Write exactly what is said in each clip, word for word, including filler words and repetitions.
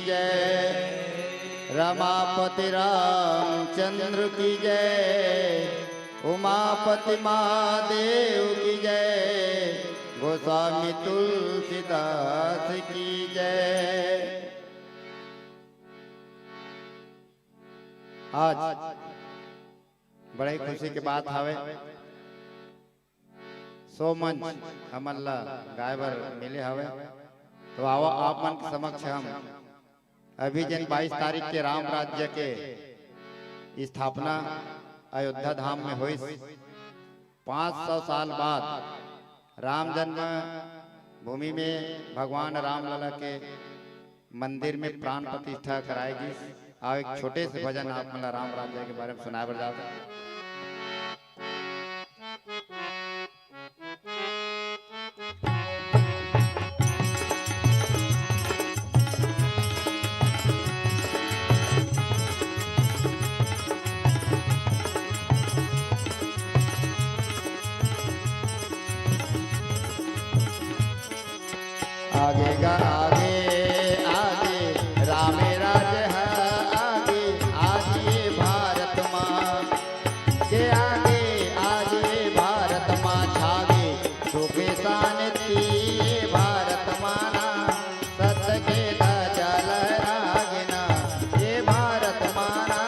जय, रमापति रामचंद्र की जय, उमापति महादेव की जय, गोस्वामी तुलसीदास की जय। आज बड़े खुशी के बात हावय, सो मंच हमन ला गाय बर मिले हवे। तो आवा, आप मन के समक्ष हम अभी जेन बाईस तारीख के राम राज्य के स्थापना अयोध्या धाम में होइस, पाँच सौ साल बाद राम जन्म भूमि में भगवान रामलला के मंदिर में प्राण प्रतिष्ठा कराए गिस। आओ, एक छोटे से भजन आप मन ला राम राज्य के बारे में सुनाए बर जात। आगे गा आगे, आगे राम राज ह, आगे आज ये भारत मा। के आगे आज ये भारत मा छागे, सुख शांति ये भारत मा ना। सत्य के ध्वजा लहरागे ना, ये भारत मा ना।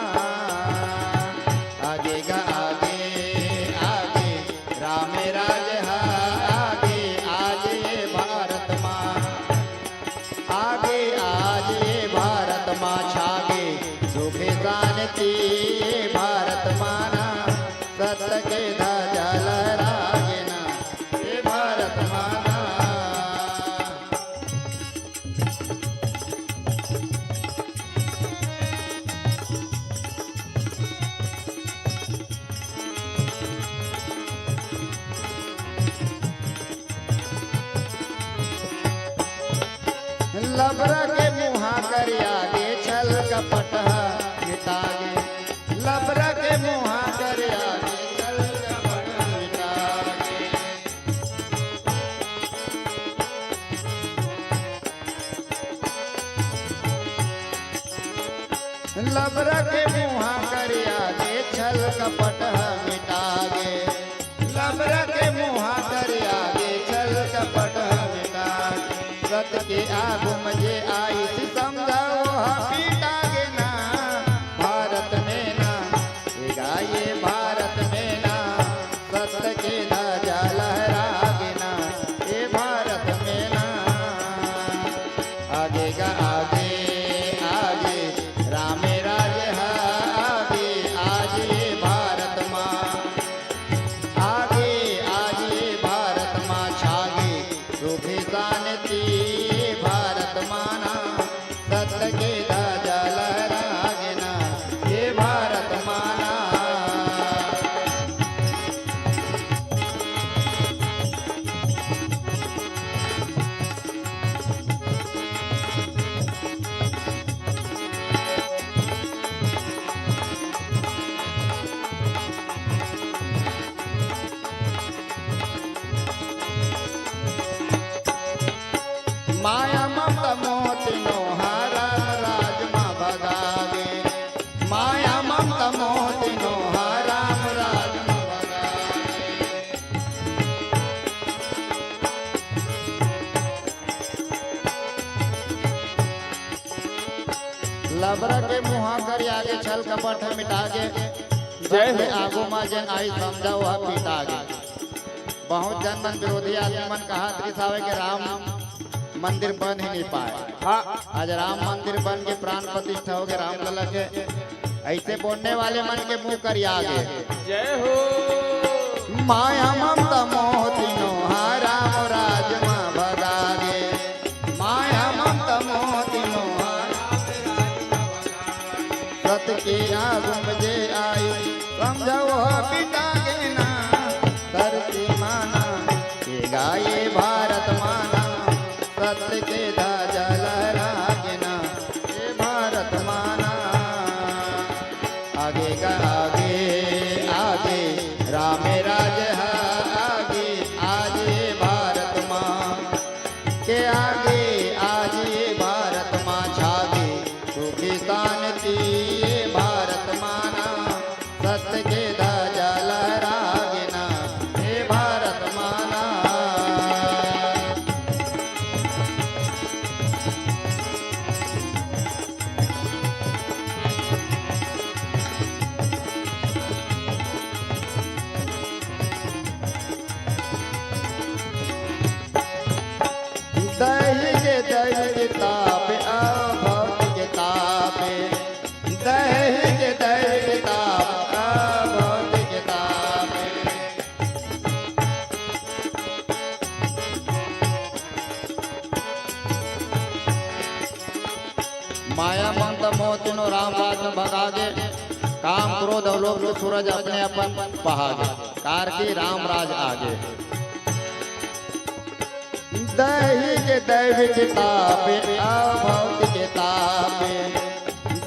आगे गा आगे, आगे राम राज ह, आगे आज ये भारत मा। आगे आज ये भारत मा छागे, सुख शांति ये भारत मा ना। सत्य के ध्वजा लहरागे ना, ये भारत मा ना। लबरा के मुहा करिया गे, छल कपट ह मिटागे। लबरा के मुहा करिया गे, छल कपट ह मिटागे। लबरा के मुहा करिया गे, छल कपट ह मिटागे। लबरा के मुहा करिया गे, छल कपट ह मिटागे। सत के आगू म जे आइस, समझा ओह पीटागे ना। भारत में ना, ए गा ये भारत में ना, सत्य के ध्वजा लहरागे ना, ए भारत में ना। आगे गा आगे, आगे राम राज ह, आगे आज ये भारत मा। आगे आज ये भारत मा छागे, सुख शांति ये भारत मा ना। सत्य के ध्वजा लहरागे ना, ये भारत मा ना। माया ममता मोह तीनों हा राम राज मा भगागे। माया ममता मोह तीनों हा राम राज मा भगागे। लबरा के मुहा करिया गे, छल कपट ह मिटागे। जय हो। सबले आगू मा जेन आइस, समझा ओह पीटागे। बहुत झन मन, विरोधी आदमी मन कहत रिहिस हवय कि राम मंदिर बन ही नहीं पाए। हाँ। आज राम मंदिर बन के प्राण प्रतिष्ठा होगे रामलला के। ऐसे बोलने वाले मन के मुंह करियागे। जय हो। माया ममता मोह तीनों हा राम राज मा भगागे। माया ममता मोह तीनों हा। सत के आगू म जे आइस, समझा ओह पीटागे ना। धरती मा ना, ए गा ये भारत मा ना। सत्य के ध्वजा लहरागे ना, ए भारत मा ना। आगे गा आगे, आगे राम राज ह, आगे आज ये भारत मा। के आगे आज ये भारत मा छागे, ये भारत माना, सत्य के ध्वजा लहरागे ना, ये भारत माना। दैहिक दैविक ताप, अभौतिक ताप। दैहिक दैविक ताप, अभौतिक ताप। माया ममता मोह तीनों राम राज में भगा गे। काम क्रोध अउ लोभ के सूरज अपने अपन पहा गे। कारके राम राज आगे। दैहिक दैविक ताप, अभौतिक ताप।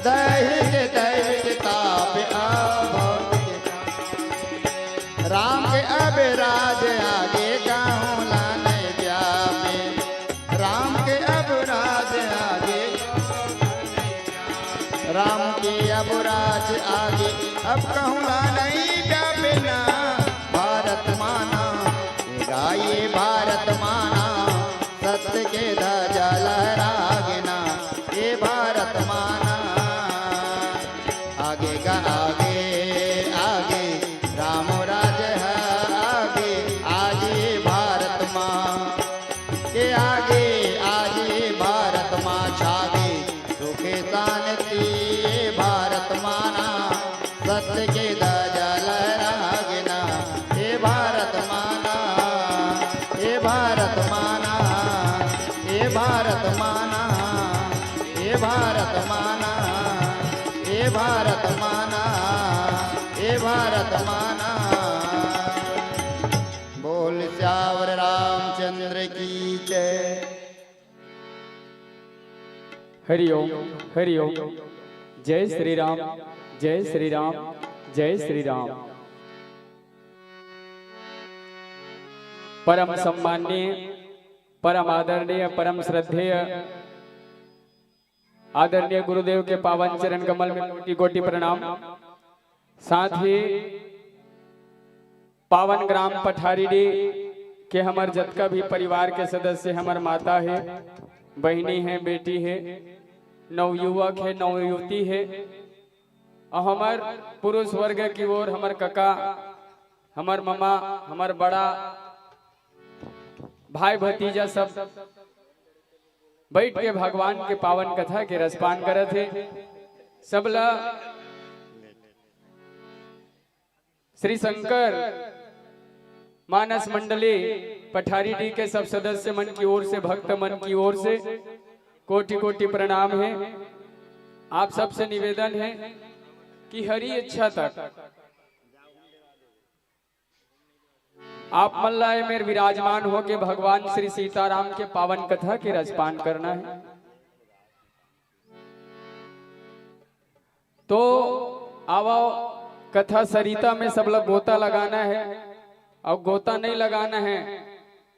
दैहिक दैविक ताप, अभौतिक ताप। राम के अब राज आगे, कहूँ ला नहीं व्यापे। राम के अब राज आगे, राम के अब राज आगे, अब कहूँ ला नहीं व्यापे ना। भारत माना, ये गाइए भारत माना, सत्य के ध्वजा लहरागे ना, ये भारत माना। आगे गा आगे, आगे राम राज है आगे, आज ये भारत माँ के आगे, आज ये भारत माँ छागे, सुख शांति ये भारत माना, सत्य के ध्वजा लहरागे ना, ये भारत माना, ये भारत माना, ये भारत माना, ये भारत माना, ये भारत माना, ये भारत माना। बोल सियावर रामचंद्र की जय। हरि ओम, हरि ओम। जय श्री राम, जय श्री राम, जय श्री राम। परम सम्माननीय, परम आदरणीय, परम श्रद्धेय आदरणीय गुरुदेव के पावन चरण कमल में कोटि कोटि प्रणाम। साथ ही पावन ग्राम पठारीडीह के हमर जतका भी परिवार के सदस्य, हमर माता हे, बहिनी हे, बेटी हे, नवयुवक हे, नवयुवती हे, अउ हमर पुरुष वर्ग की ओर हमर कका, हमर ममा, हमर बड़ा भाई भतीजा सब बैठ के भगवान के पावन कथा के रसपान करत हे। सबला श्री शंकर मानस मंडली पठारीडीह के सब सदस्य मन की ओर से, भक्त मन की ओर से कोटि कोटि प्रणाम हे। आप सबसे निवेदन हे कि हरी इच्छा तक आप मन ला ए मेर विराजमान होके भगवान श्री सीताराम के पावन कथा के रसपान करना हे। तो आवव, कथा सरिता में सबला गोता लगाना हे, अउ गोता नहीं लगाना हे,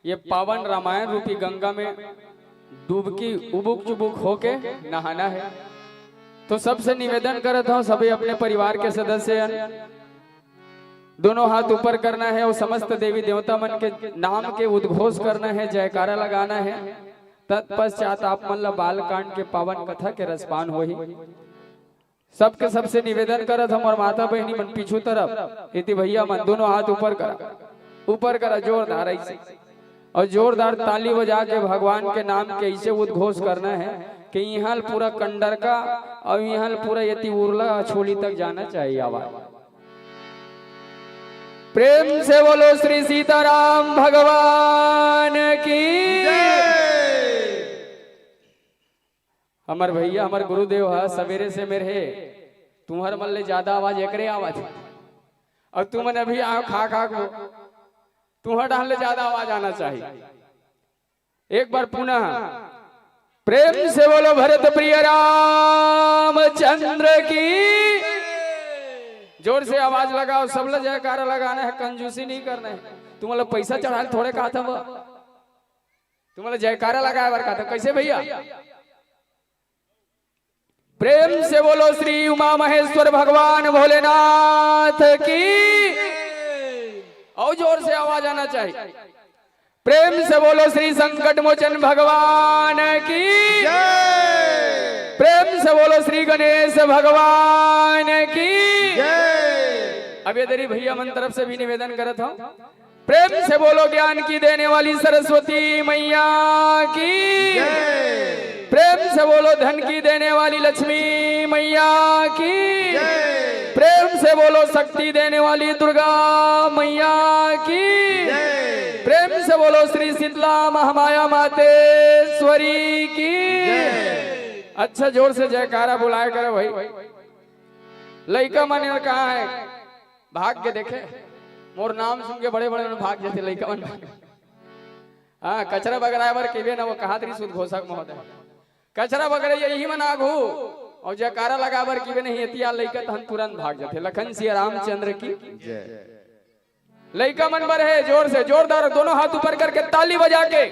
ये पावन रामायण रूपी गंगा में डुबकी उबुक चुबुक होके नहाना हे। तो सबसे निवेदन करत हूँ, सभी अपने परिवार के सदस्य दोनों हाथ ऊपर करना हे अउ समस्त देवी देवता मन के नाम के उद्घोष करना हे, जयकारा लगाना हे। तत्पश्चात आप मन ला बालकांड के पावन कथा के रसपान होही। सबके सबसे निवेदन करत हूँ, हमर माता बहिनी मन पीछू तरफ, एती भैया मन दोनों हाथ ऊपर करा, ऊपर करा, जोरदार ऐसे, अउ जोरदार ताली बजा के भगवान के नाम के ऐसे उद्घोष करना हे कि इहाँ ल पूरा कंडरका अउ इहाँ ल पूरा एती उरला छोली तक जाना चाहिए आवाज। प्रेम से बोलो श्री सीताराम भगवान की। हमर भैया, हमर गुरुदेव ह सवेरे से मेर हे, तुम्हर मन ले ज्यादा आवाज एकरे आवाज। अउ तुमन अभी आओ खा खा को, तुम्हर डाहन ले ज्यादा आवाज आना चाहिए। एक बार पुनः प्रेम से बोलो भरत प्रिय रामचंद्र की। जोर से आवाज लगाओ, सबला जयकारा लगाना हे, कंजूसी नहीं करना हे। तुमन ला पैसा चढ़ाए ल थोड़े कहा था वो, तुमन ला जयकारा लगाए बर कहा था। कैसे भैया? प्रेम से बोलो श्री उमा महेश्वर भगवान भोलेनाथ की। और जोर से आवाज आना चाहिए। प्रेम से बोलो श्री संकट मोचन भगवान की। प्रेम से बोलो श्री गणेश भगवान की। अब ये देरी भैया मन तरफ से भी निवेदन करत हूँ, प्रेम से बोलो ज्ञान की देने वाली सरस्वती मैया की। प्रेम से बोलो धन की देने वाली लक्ष्मी मैया की। प्रेम से बोलो शक्ति देने वाली दुर्गा मैया की। प्रेम से बोलो श्री शीतला महामाया मातेश्वरी की। अच्छा, जोर से जयकारा बुलाया करो भाई। लइका मन कहाँ है? भाग के देखे, मोर नाम सुन के बड़े बड़े मन भाग जाते लइका मन। हाँ, कचरा बगराए बर किबे ना, वो कहा तरी सुध घोषक महोदय, कचरा बगरे यही मन आघू, और जयकारा लगा बर किबे नहीं, एतिया लइका तहन तुरंत भाग जाते। लखन सिया रामचंद्र की। जय। लइका मन बर है, जोर से, जोरदार दोनों हाथ ऊपर करके ताली बजा के।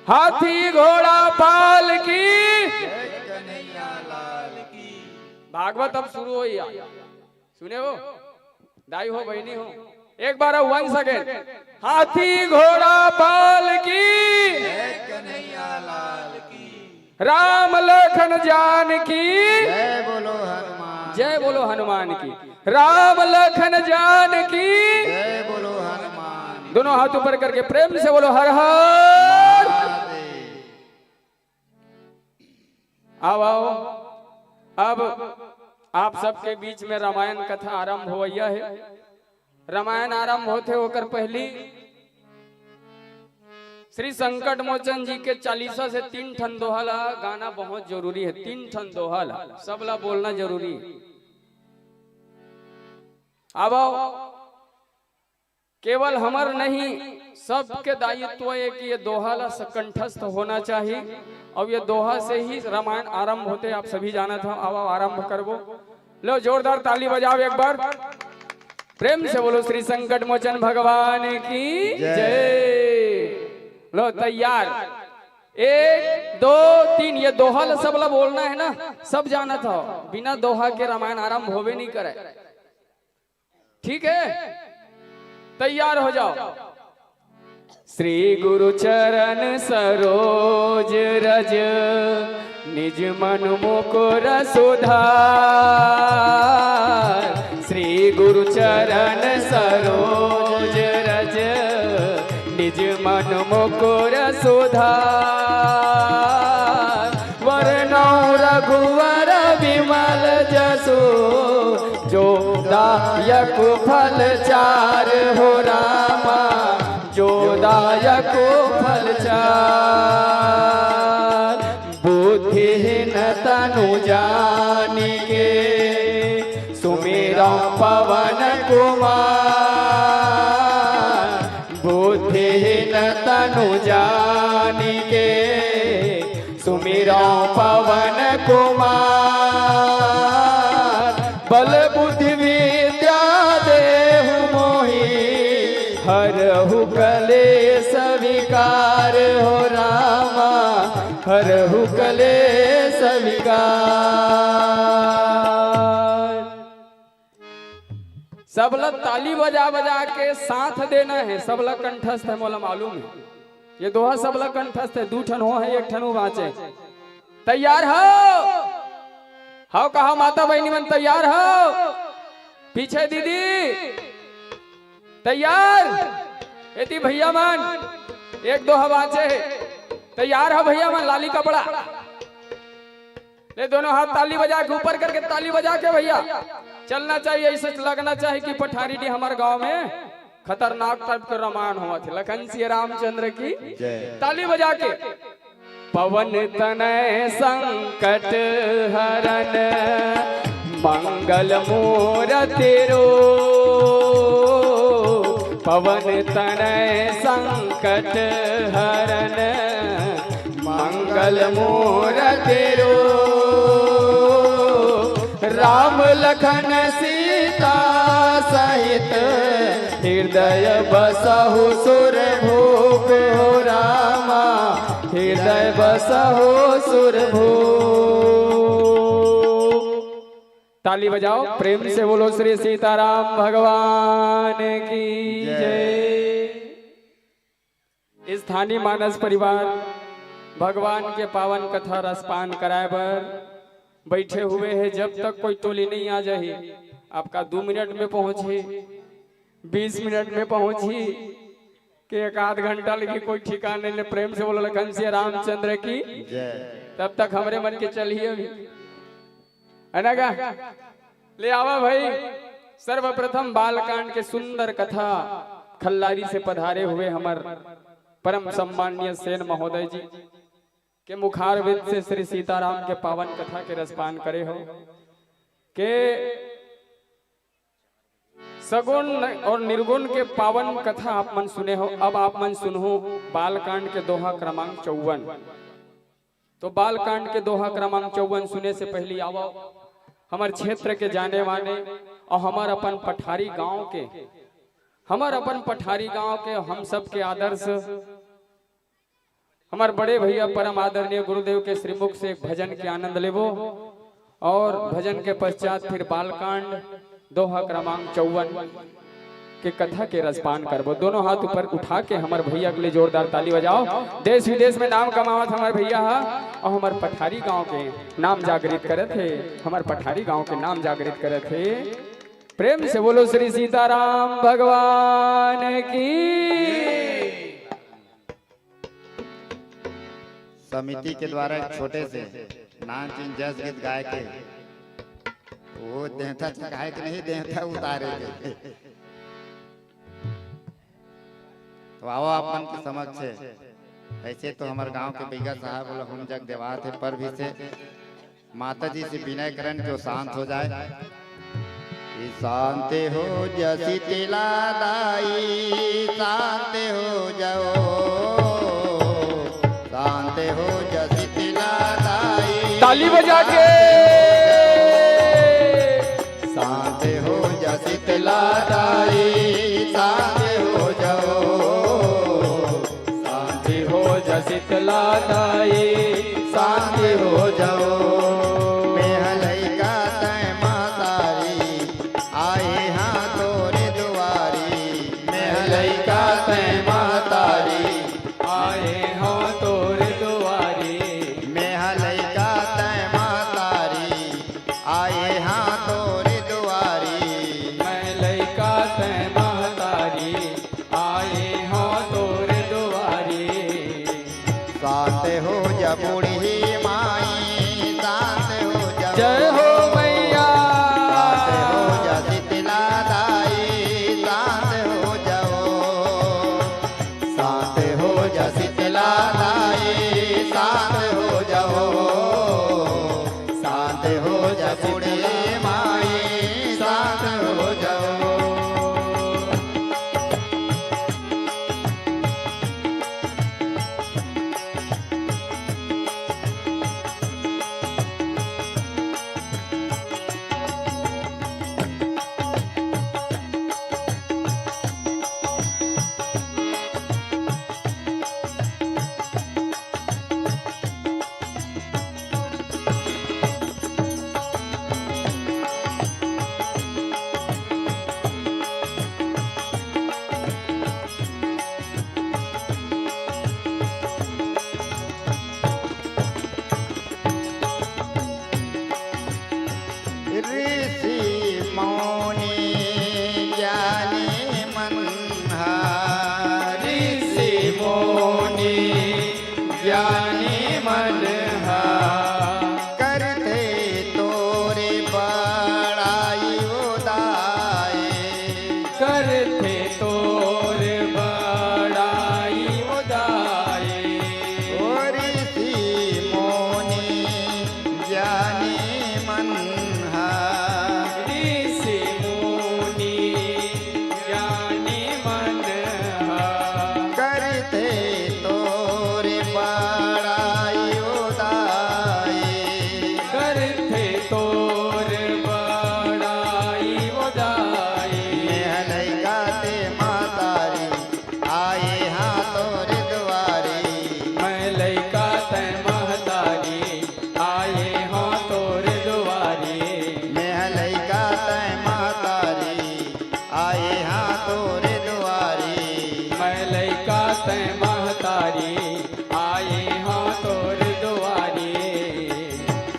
हाथी घोड़ा पाल की। भागवत अब शुरू हो यार। सुने हो, दाई हो, बहिनी हो, एक बार वन सेकेंड। हाथी घोड़ा पाल की। राम लखन जान की। जय बोलो हनुमान। जय बोलो हनुमान की। राम लखन जान की। जय बोलो हनुमान। दोनों हाथ ऊपर करके प्रेम से बोलो, हर हर। महादेव। आओ, आओ। अब आप सबके बीच में रामायण कथा आरंभ होवइया है। रामायण आरंभ होथे ओकर पहली श्री संकट मोचन जी के चालीसा से तीन ठन दोहा ला गाना बहुत जरूरी है। तीन ठन दोहा ला, सब ला बोलना जरूरी है। अब आओ, केवल हमर नहीं, सबके दायित्व है कि ये दोहा ला कंठस्थ होना चाहिए, और ये दोहा से ही रामायण आरंभ होथे। आप सभी जानत हो, आओ आरंभ करबो। लो, जोरदार ताली बजाओ एक बार, प्रेम से बोलो श्री संकट मोचन भगवान की जय। जय। लो, तैयार, एक, दो, तीन। ये दोहा ला सब ला बोलना है ना, सब जानत हो, बिना दोहा के रामायण आरंभ होबे नहीं करे। ठीक है, तैयार हो जाओ। श्री गुरु चरण सरोज रज, निज मन मुकुर सुधार। श्री गुरु चरण सरोज रज, निज मन मुकुर सुधार। वरनौ रघुवर विमल जसु, जो दायक फल चार हो रामा, जो दायक फल चार। बुद्धिहीन तनु जानिके, सुमिरौ पवन कुमार। बुद्धिहीन तनु जानिके, सुमिरौ पवन कुमार। बल बुद्धि विद्या देहु मोहि, हरहु कलेस विकार हो रामा, हरहु कलेस विकार। सबला ताली बजा बजा के साथ देना है, सबला कंठस्थ है, मोला मालूम है। ये दोहा सबला कंठस्थ है, दू ठन हो है, एक ठन बाँचे। तैयार हो? हव कहा माता बहिनी मन, तैयार हो? पीछे दीदी, तैयार? एती भैया मन, एक दोहा बाँचे है। तैयार हो भैया मन, लाली कपड़ा। ले, दोनों हाथ ताली बजा के, ऊपर करके ताली बजा के भैया चलना चाहिए। ऐसे लगना चाहिए कि पठारी डी हमारे गांव में खतरनाक टाइप के रामायण होवत हे। लखन सिया रामचंद्र की जय। ताली बजा के। पवन तनय संकट हरन मंगल मूरति रूप। पवन तनय संकट हरन मंगल मूरति रूप। राम लखन सीता सहित हृदय बसहु सुर भूप हो रामा, हृदय बसहु सुर भूप। ताली बजाओ, प्रेम से बोलो श्री सीताराम भगवान की जय। स्थानीय मानस परिवार भगवान के पावन कथा रसपान कराए बर बैठे हुए हैं। जब तक कोई टोली नहीं आ जाही, आपका दो मिनट में पहुंची, बीस मिनट में पहुंची, के एक आध घंटा लगी, कोई ठिकाने नहीं। प्रेम से बोलो लखन सिया रामचंद्र की। जय। तब तक हमरे मन के चलिए अभी, है ना गा? ले आवा भाई, सर्वप्रथम बालकांड के सुंदर कथा खल्लारी से पधारे हुए हमर परम सम्माननीय सेन महोदय जी के मुखारविंद से श्री सीताराम के पावन कथा के रसपान करे हो, के सगुण और निर्गुण के पावन कथा आप मन सुने हो। अब आप मन सुनहु बालकांड के दोहा क्रमांक चौवन। तो बालकांड के दोहा क्रमांक चौवन सुने से पहली आवो हमर क्षेत्र के जाने माने और हमर अपन पठारी गांव के, हमर अपन पठारी गांव के हम सब के आदर्श हमर बड़े भैया परम आदरणीय गुरुदेव के श्रीमुख से एक भजन के आनंद लेबो और भजन के पश्चात फिर बालकांड दोहा क्रमांक चौवन के कथा के रसपान करबो। दोनों हाथ ऊपर उठा के हमर भैया के लिए जोरदार ताली बजाओ। देश विदेश में नाम कमावत हमर भैया हा और हमर पठारी गांव के नाम जागृत करत हे, हमर पठारी गांव के नाम जागृत करत हे। प्रेम से बोलो श्री सीताराम भगवान की। समिति के द्वारा एक छोटे से नानचुन जस गीत गाए के, वो देंथा चघाए के नहीं, देंथा उतारे के। तो आओ आप मन के समक्ष, ऐसे तो हमर गांव के बइगा साहब बोला हम जग देवात हे, पर भी से माता जी से विनय करन कि वो शांत हो जाए। कि शांत हो जा शीतला दाई, शांत हो जाओ, शांत हो जा शीतला दाई। ताली बजा के। शांत हो जा शीतला दाई, शांत हो जाओ, शांति हो जा शीतला दाई, शांति हो जाओ। मैं ह लइका तैं महतारी, आए हाँ तोरे दुआरी। मैं ह लइका तैं महतारी, आए हाँ तोरे दुआरी। मैं ह लइका तैं महतारी, आए हाँ तोरे दुआरी। मैं लइका तैं महतारी, आए हाँ तोरे दुआरी। शांत हो जा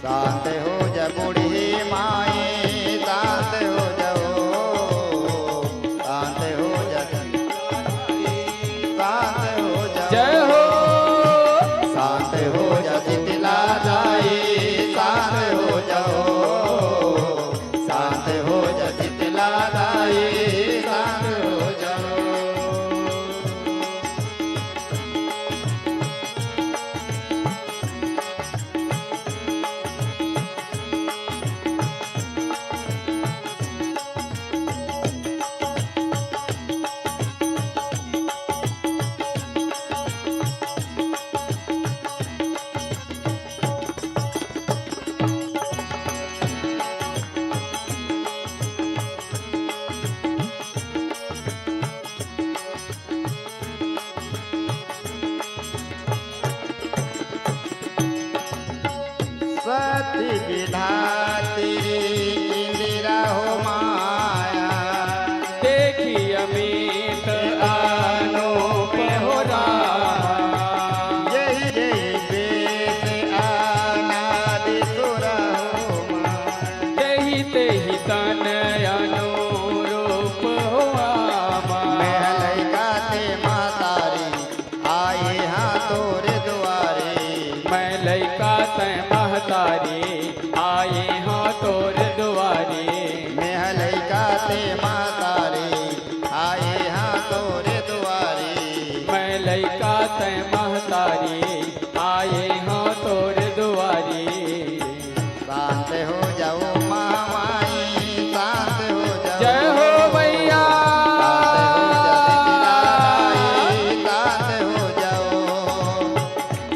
शांत हो जा बूढ़ी माई, शांत हो जाओ, शांत हो जा, शांत हो जाओ। जय हो। शांत हो जा शीतला दाई, शांत हो जाओ, शांत हो जा शीतला दाई, शांत हो जाओ। सती विधात्री इंदिरा हो माया। देखी अमित अनूप हो रामा। यही यही वेश अनादि सुर हो माया। तेहि तेहि तन अनुरूप हो आमा। मैं लइका ते महतारी आए हाँ तोरे दुआरे। मैं लइका तैं महतारी आए हाँ तोरे दुआरे। मैं लइका ते महतारी आए हाँ तोरे दुआरे। मैं लइका तैं महतारी आए हाँ तोरे दुआरे। शांत हो जाओ महामाई, शांत हो जाओ। जय हो मैया।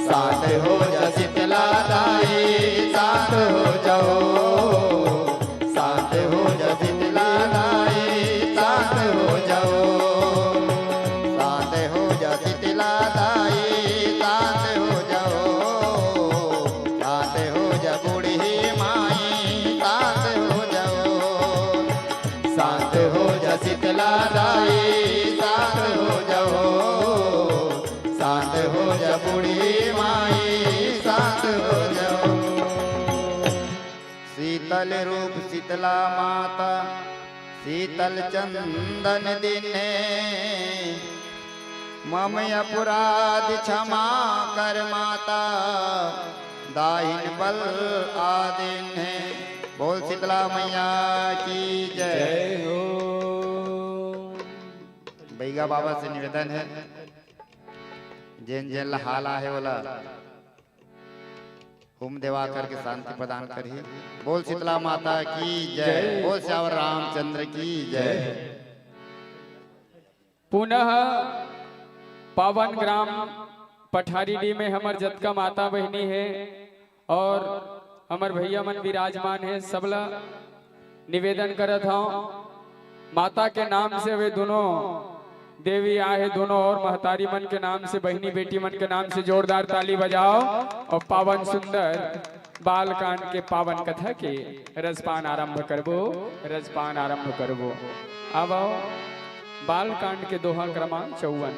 शांत हो जा शीतला दाई, शांत हो जाओ। शांत हो जा शीतला दाई, शांत हो जाओ। शांत हो जा शीतला दाई, शांत हो जाओ। शांत हो जा शीतला दाई, शांत हो जाओ। शांत हो जा बूढ़ी माई, शांत हो जाओ। शांत हो जा शीतला दाई, शांत हो जाओ। शांत हो जा बूढ़ी माई, शांत हो जाओ। शीतल रूप शीतला माता, शीतल चंदन दीन्हे। मम अपराध क्षमा कर माता, दाहिन बल आदीन्हे। बोल शीतला मैया की जय। जय हो। बैगा बाबा से निवेदन हे, जेन जेन ला हाला हे ओला हुम देवा करके शांति प्रदान करही। बोल शीतला माता की जय, जय। बोल सियावर रामचंद्र की जय। पुनः पावन ग्राम पठारीडीह में हमर जतका माता बहिनी हे और हमर भैया मन विराजमान हे, सबला निवेदन करत हौं, माता के नाम से वे दोनों देवी आहे, दोनों और महतारी मन के नाम से, बहिनी बेटी मन के नाम से जोरदार ताली बजाओ और पावन सुंदर बालकांड के पावन कथा के रसपान आरंभ करबो, रसपान आरंभ करबो। अब आओ, बालकांड के दोहा क्रमांक चौवन।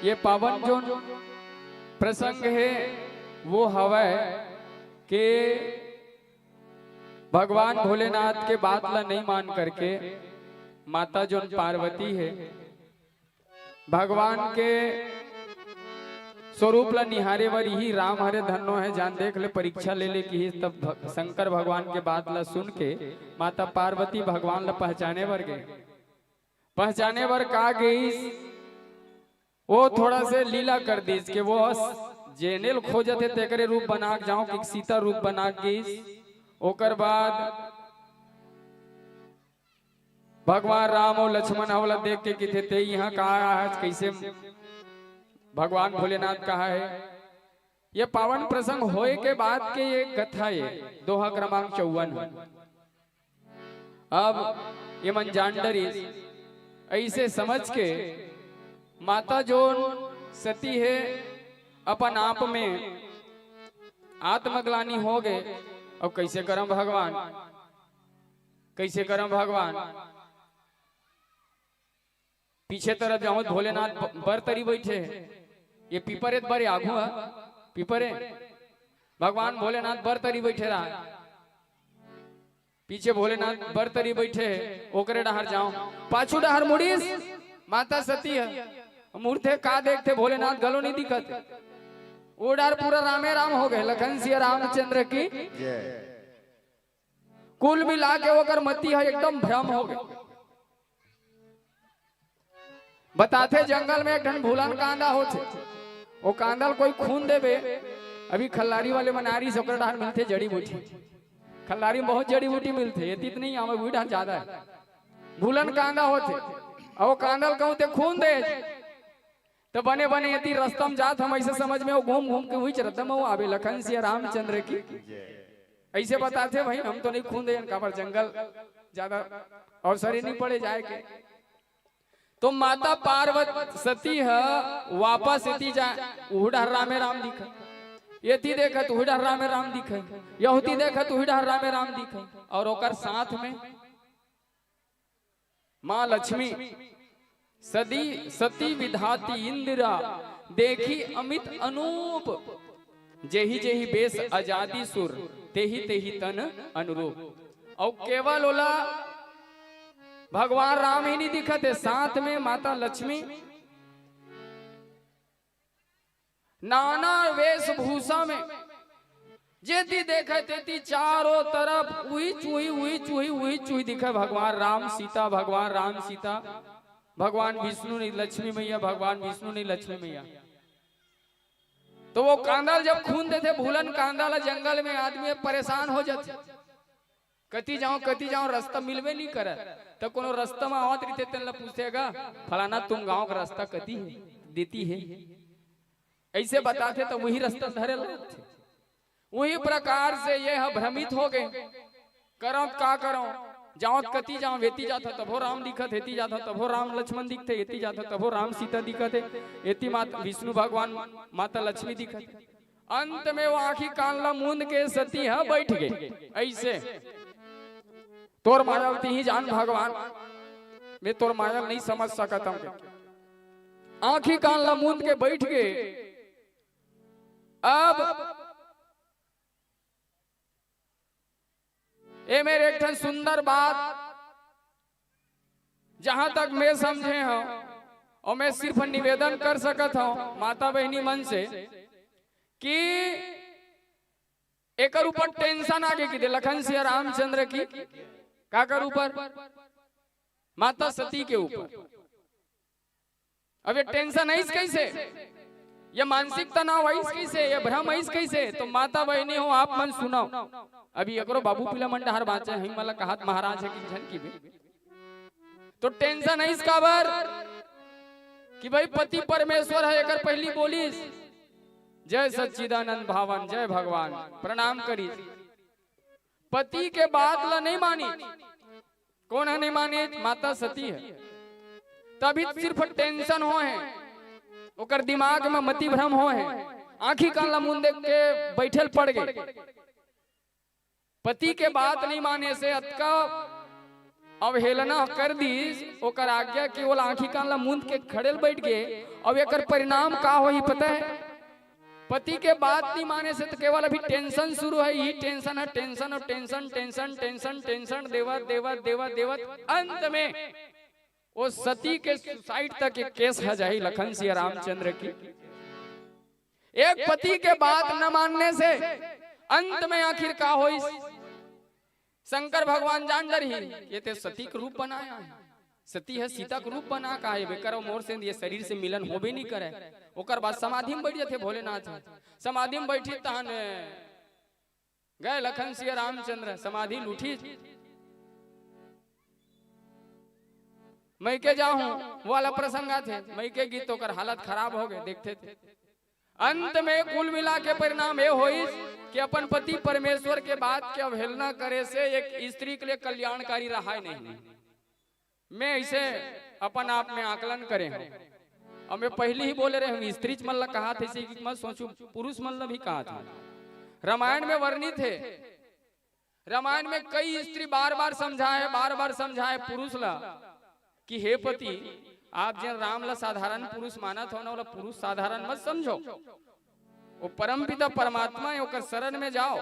ये पावन जोन प्रसंग हे, वो हवय के भगवान भोलेनाथ के बात ला नइ मान करके माता जोन पार्वती हे, भगवान के स्वरूप ला निहारे बर इही राम हरे धन्नो हे, जान देख ले, परीक्षा ले ले किहिस। तब भ-, शंकर भगवान के बात ला सुन के माता पार्वती भगवान ला पहचाने बर गे। पहचाने बर का गेइस, वो थोड़ा से लीला कर दीस के वो जेने ल खोजत हे तेकरे रूप बना के जाओ कि सीता रूप बना के गेइस। ओकर बाद भगवान राम और लक्ष्मण ह ओला देख के किथे, "ते यहाँ कहाँ आज, कैसे भगवान भोलेनाथ कहाँ है?" ये पावन प्रसंग होए के बाद के ये कथा, ये दोहा क्रमांक चौवन है। अब ये मन जान डरिस, ऐसे समझ के माता जोन सती है, अपन आप में आत्मग्लानी हो गए। अब कैसे करम भगवान, कैसे करम भगवान? पीछे तरफ जाऊं, भोलेनाथ ब-, बर तरी बैठे हैं। ये पीपरे बर आगू है, पीपरे। भगवान भोलेनाथ बर तरी बइठे रहा, पीछे भोलेनाथ बर तरी बइठे हे, ओकरे डहर जाओ। पाछू डहर मुड़ीस, माता सती हे। मुड़थे का देखथे, भोलेनाथ घलो नहीं दिखत। ओ डहर पूरा रामे राम हो गे। लखन सिया रामचंद्र की। जय। कुल मिला के ओकर मति ह एकदम भ्रम हो गे। बताथे, जंगल में एक ठन भूलन कांदा होथे, ओ कांदा ल कोई खून देबे, अभी खल्लारी वाले मन आ रहिस, ओकर डहर मिलथे जड़ी बूटी। खल्लारी में बहुत जड़ी बूटी मिलथे, एती त नहीं आवय, उही डहर ज्यादा हे। भूलन कांदा होथे, अउ ओ कांदा ल कहूं ते खून दे, त बने बने एती रस्ता म जात हंव, अइसे समझ में ओ घूम घूम के उहीच रद्दा म ओ आबे। लखन सिया रामचंद्र की। अइसे बताथे भाई, हम तो नहीं खून दे, काबर जंगल ज्यादा अवसर ही नहीं पड़े जाए के। तो माता पार्वती सती ह वापस एती जाय, उहू डहर रामे राम दिखय, एती देखत उहू डहर रामे राम दिखय, यहूती देखत उहू डहर रामे राम दिखय, अउ ओकर साथ में माँ लक्ष्मी। सदी सती विधाती इंदिरा, देखी अमित अनूप, जेहि जेहि बेस अजादि सुर, तेहि तेहि तन अनुरूप। अउ केवल ओला भगवान राम ही नहीं दिखत हे, साथ में माता लक्ष्मी नाना वेशभूषा में, जेती देखय तेती चारों तरफ उही चूही, उही चूही, उही चूही दिखय। भगवान राम सीता, भगवान राम सीता, भगवान विष्णु नहीं लक्ष्मी मैया, भगवान विष्णु नहीं लक्ष्मी मैया। तो ओ कांदा ल जब खून देथे, भूलन कांदा ल, जंगल में आदमी परेशान हो जाथे, कती जाओं, कती जाओं, रस्ता मिलबे नहीं करय। त कोनो रस्ता म आवत रहिथे, तेन ल पूछथे, "गा, फलाना तुम गांव के रस्ता कती हे, देती हे?" अइसे बताथे, त उही रस्ता धरे लगथे। उही प्रकार से ये ह भ्रमित हो गे, करंव त का करंव, जांव त कती जांव, एती जाथंव तभो राम दिखत, एती जाथंव तभो राम लक्ष्मण दिखथे, एती जाथंव तभो राम सीता दिखत हे, एती मात विष्णु भगवान, माता लक्ष्मी दिखत हे। अंत में वो आंखी कान ला मूंद के सती ह बइठ गे। अइसे तोर माया ल तिही जान भगवान, मैं तोर माया ल नहीं समझ सकत हंव। आंखी कान ला मूंद के बइठ गे। अब ए मेर एक ठन सुंदर बात, जहां तक मैं समझे हंव, अउ मैं सिर्फ निवेदन कर सकत हंव माता बहिनी मन से कि एकर ऊपर tension आगे कि दे लखन सिया रामचंद्र की। काकर ऊपर? माता सती के ऊपर। अब ये tension आइस कइसे, ये मानसिक तनाव आइस कइसे, ये भ्रम आइस कइसे? तो माता बहिनी हो, आप मन सुनव। अभी एकरो बाबू पीला मन डहर बांचे हे, हिम वाला कहत महाराज हे कि झन की बे। तो tension आइस काबर कि भाई पति परमेश्वर हे, एकर पहिली बोलिस, "जय सच्चिदानंद भावन, जय भगवान", प्रणाम करिस। पति के बात ला नहीं मानिस। कोन ह नहीं मानिस? माता सती ह। तभी सिर्फ tension होय हे, ओकर दिमाग में मति भ्रम होय हे, आंखी कान ला मूंद के बइठे ल पड़ गे। पति के बात नहीं माने से अतका अवहेलना कर दिस, ओकर आज्ञा के ओला आंखी कान ला मूंद के खड़े ल बइठ गे। अब एकर परिणाम का होही पता हे? पति के बात नहीं माने से तो केवल अभी tension शुरू हे, इही tension हे, tension अउ tension, tension, tension, tension देवत, देवत, देवत, देवत अंत में वो सती के suicide तक के case ह जाही लखन सिया रामचंद्र की। एक पति के बात न मानने से अंत में आखिर का होइस? शंकर भगवान जान डरही, ये ते सती के रूप बनाया हे, सती ह सीता के रूप बना का हे, बेकर मोर से ये शरीर से मिलन होबे नहीं करे। ओकर बाद समाधि में बइठ जाथे भोलेनाथ ह। समाधि में बइठी तहन गए लखन सिया रामचंद्र, समाधि ल उठिस, मइके जाहूं, वो वाला प्रसंग आथे, मइके गे त ओकर हालत खराब हो गे, देखथे ते। अंत में कुल मिला के परिणाम ये होइस कि अपन पति परमेश्वर के बात के अवहेलना करे से एक स्त्री के लिए कल्याणकारी रहाय नहीं। मैं अइसे अपन आप में आकलन करे हंव। अउ मैं पहिली ही बोले रहे हंव, स्त्री मन ला कहत हंव, अइसे कि मत सोचहू, पुरुष मन ला भी कहत हंव। रामायण में वर्णित हे, रामायण में कई स्त्री बार-बार समझाय, बार-बार समझाय पुरुष ला कि हे पति, आप जेन राम ला साधारण पुरुष मानत हव ना, ओला पुरुष साधारण मत समझो। वो परमपिता परमात्मा हे, ओकर शरण में जाओ,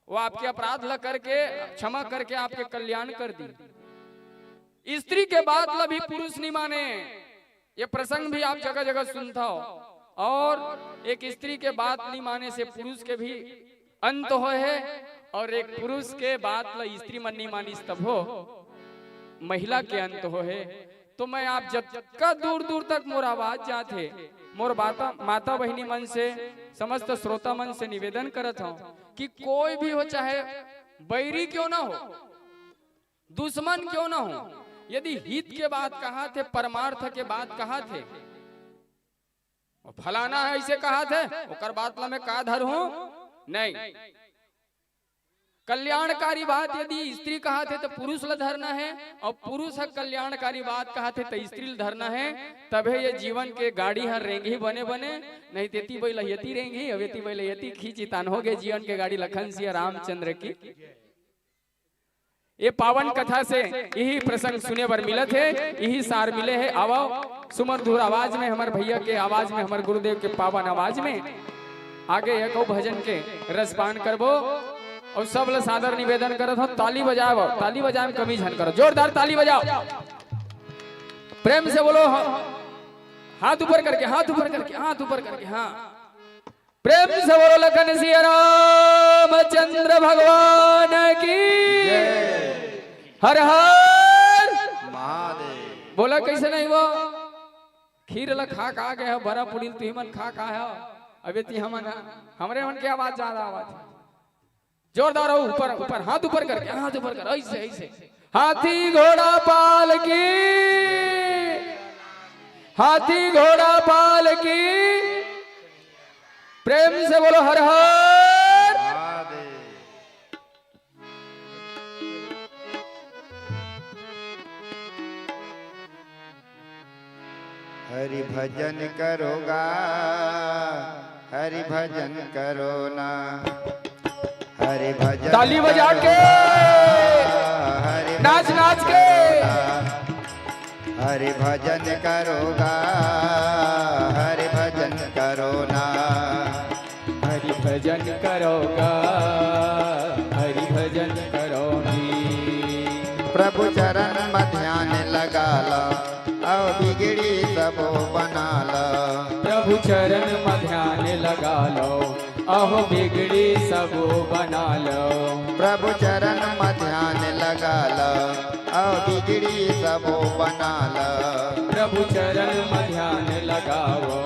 वो आपके अपराध ला करके, क्षमा करके आपके कल्याण कर दी। स्त्री के बात ला भी पुरुष नहीं माने, ये प्रसंग भी आप जगह जगह सुनता हो। और एक स्त्री के बात नहीं माने से पुरुष के भी अंत होय हे, और एक पुरुष के बात ला स्त्री मन नहीं मानिस तभो महिला के अंत होय हे। तो मैं आप जतका दूर दूर तक मोर आवाज जात हे, मोर बाता, माता बहिनी मन से, समस्त श्रोता मन से निवेदन करत हूँ कि कोई भी हो, चाहे बैरी क्यों ना हो, दुश्मन क्यों ना हो, यदि हित के बात कहाथे, परमार्थ के बात कहाथे, फलाना हे ऐसे कहाथे, ओकर बात ला मैं का धरहूं? नहीं। कल्याणकारी बात यदि स्त्री कहाथे तो पुरुष ला धरना हे, और पुरुष ह कल्याणकारी बात कहाथे तो स्त्री ला धरना हे। तभे ये जीवन के गाड़ी हर रेंगही बने बने, नहीं तेती बइला यती रेंगही, अब एती बइला यती खींची, तान हो गे जीवन के गाड़ी। लखन सिया रामचंद्र की। ये पावन कथा से यही प्रसंग सुने बर मिलत हे, यही सार मिले हे। आवो, सुमधुर आवाज में, हमर भैया के आवाज में, हमर गुरुदेव के पावन आवाज में आगे एको भजन के रसपान करबो। और सब ल सादर निवेदन करत हूँ, ताली बजाओ, ताली बजाए में कमी झन करो, जोरदार ताली बजाओ, प्रेम से बोलो, हाँ, हाथ ऊपर करके, हाथ ऊपर करके, हाथ ऊपर करके, हाँ। प्रेम से बोलो लखन सिया रामचंद्र भगवान की। हर हर महादेव। बोला कैसे नहीं वो? खीर ल खा का गए हो, बरा पुड़ी ल तुही मन खा का हो? अबे ती हमन ह, हमरे मन के आवाज ज्यादा आवाज। जोरदार हो, ऊपर, ऊपर, हाथ ऊपर करके, हाथ ऊपर कर, ऐसे, ऐसे। हाथी घोड़ा पाल की, हाथी घोड़ा पाल की। प्रेम से बोलो हर हर। हरि भजन करो गा, हरि भजन करो ना, हरि भजन ताली बजा के, करो ना, हरि नाच भजन नाच के। करो ना, हरि भजन करो गा, हरि भजन करो ना। हरि भजन करो गा, हरि भजन करो जी। प्रभु चरण म ध्यान लगा लो, अहो बिगड़ी सबो बना लो। प्रभु चरण म ध्यान लगा लो, अहो बिगड़ी सबो बना लो। प्रभु चरण म ध्यान लगा लो, अहो बिगड़ी सबो बना लो। प्रभु चरण म ध्यान लगाओ,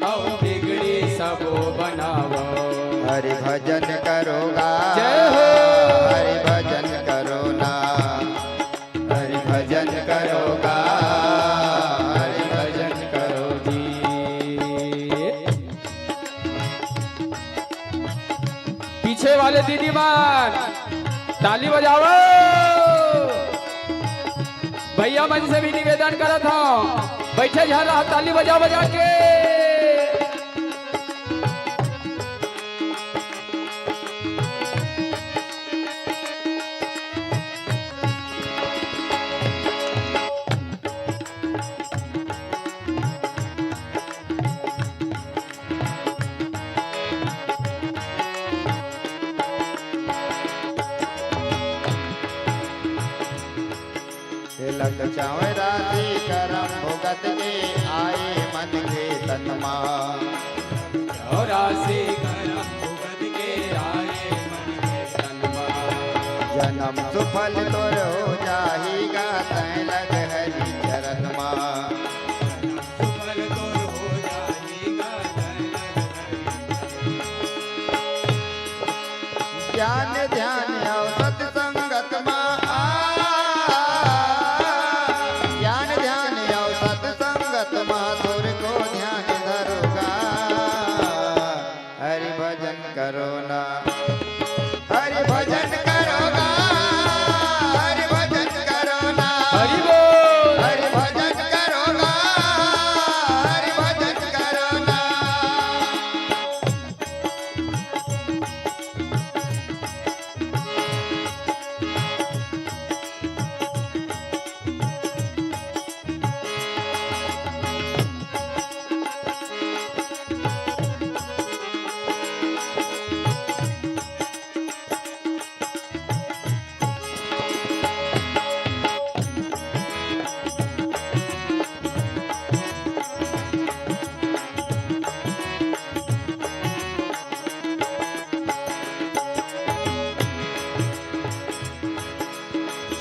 अउ बिगड़ी सबो बनावो। हरि भजन करो गा, जय हो। हरि भजन करो ना, हरि भजन करो गा, हरि भजन करो जी। पीछे वाले दीदी मन ताली बजाओ। भैया मन से भी निवेदन करत हूँ, बैठे झन रहा, ताली बजा बजा के। तिलक चावै राशि करम भुगत के, आए मन के तन मा। चावै राशि करम भुगत के, आए मन के तन मा। जन्म सुफल तोर हो जाही गा, तैं लग हरि चरण मा। ज्ञान ध्यान अउ सत्संगत मा, आ, ज्ञान ध्यान अउ सत्संगत मा, तोर को ध्यान धरो गा। हरि भजन करो ना, हरि भजन करो ना, हरि भजन करो ना। हरि बोल। हरि भजन करो ना, हरि भजन करो ना।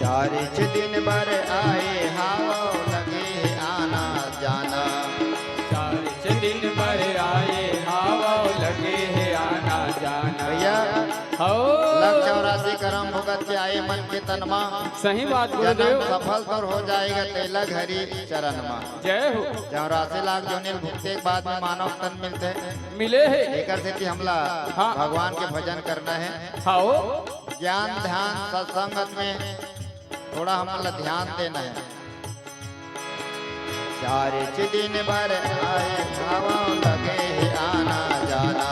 चारिच दिन बर आए हावव, लगे हे आना जाना। चारिच दिन बर आए हावव, लगे हे आना जाना। भैया, हो लग चौरासी करम भुगत के आए मन के तन मा। सही बात जन्म गुरुदेव। सफल तोर हो जाएगा तेला हरि चरण मा। जय हो। चौरासी लाख जोनी ल भुगते के बाद में मानव तन मिलथे। मिले हे। एकर सेती हमला हाँ। भगवान के भजन करना हे। हाओ। ज्ञान ध्यान सत्संगत में थोड़ा हमला ध्यान देना हे। चारिच दिन बर आए हावव, लगे हे आना जाना।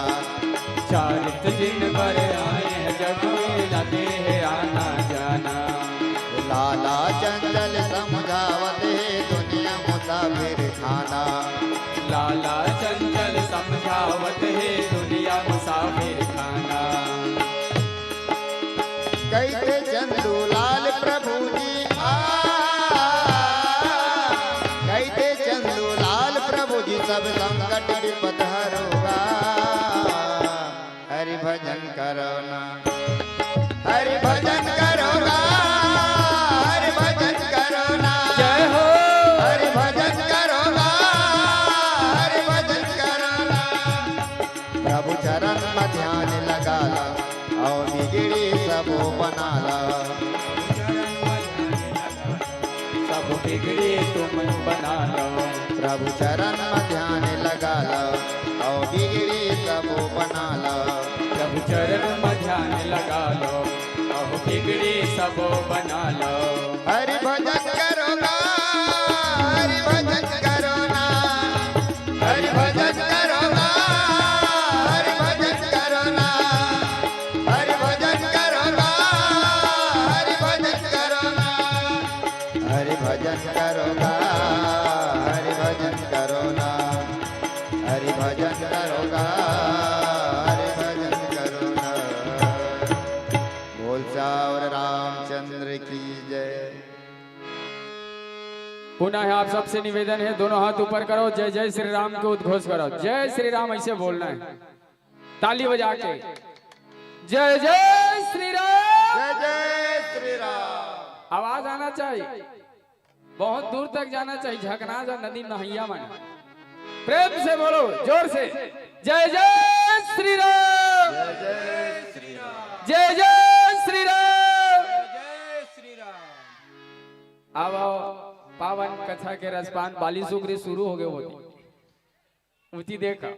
चारिच दिन बर आए हैं जग में, लगे हे आना जाना। लाला चंचल समझावत हे, दुनिया मुसाफिर खाना। लाला चंचल समझावत हे, दुनिया मुसाफिर खाना। कहिथे चंदू लाल प्रभु जी आ, कहिथे चंदू लाल प्रभु जी, सब संकट विपद हरोगा। हरि भजन करो ना, हरि भजन करो ना, हरि भजन करो ना। जय हो। हरि भजन करो ना, हरि भजन करो ना। प्रभु चरण म ध्यान लगा ला, अउ बिगड़ी सबो बना ला। सब बिगड़ी तुम बना लो। प्रभु चरण म ध्यान लगा ला, अउ बिगड़ी सबो बना ला। प्रभु चरण म ध्यान लगा लो, अब बिगड़ी सबो बना लो। हरि भजन करो ना, हरि भजन करो ना, हरि भजन करो ना, हरि भजन करो ना, हरि भजन करो ना, हरि भजन करो ना। हरि भजन करो गा, हरि भजन करो ना, हरि भजन करो गा, हरि भजन करो ना। बोल सावर रामचंद्र की जय। पुनः आप सबसे निवेदन है, दोनों हाथ ऊपर करो, जय जय श्री राम के उद्घोष करो। जय श्री राम ऐसे बोलना है, ताली बजा के। जय जय श्री राम। जय जय श्री राम। आवाज आना चाहिए, बहुत दूर तक जाना चाहिए। झकना जा नदी नहैया मन, प्रेम से बोलो, जोर से। जय जय श्री राम। जय जय श्री राम। जय जय श्री राम। जय श्री राम। अब आओ, पावन कथा के रसपान, बाली सुगरी शुरू हो गए। वो उती देखा,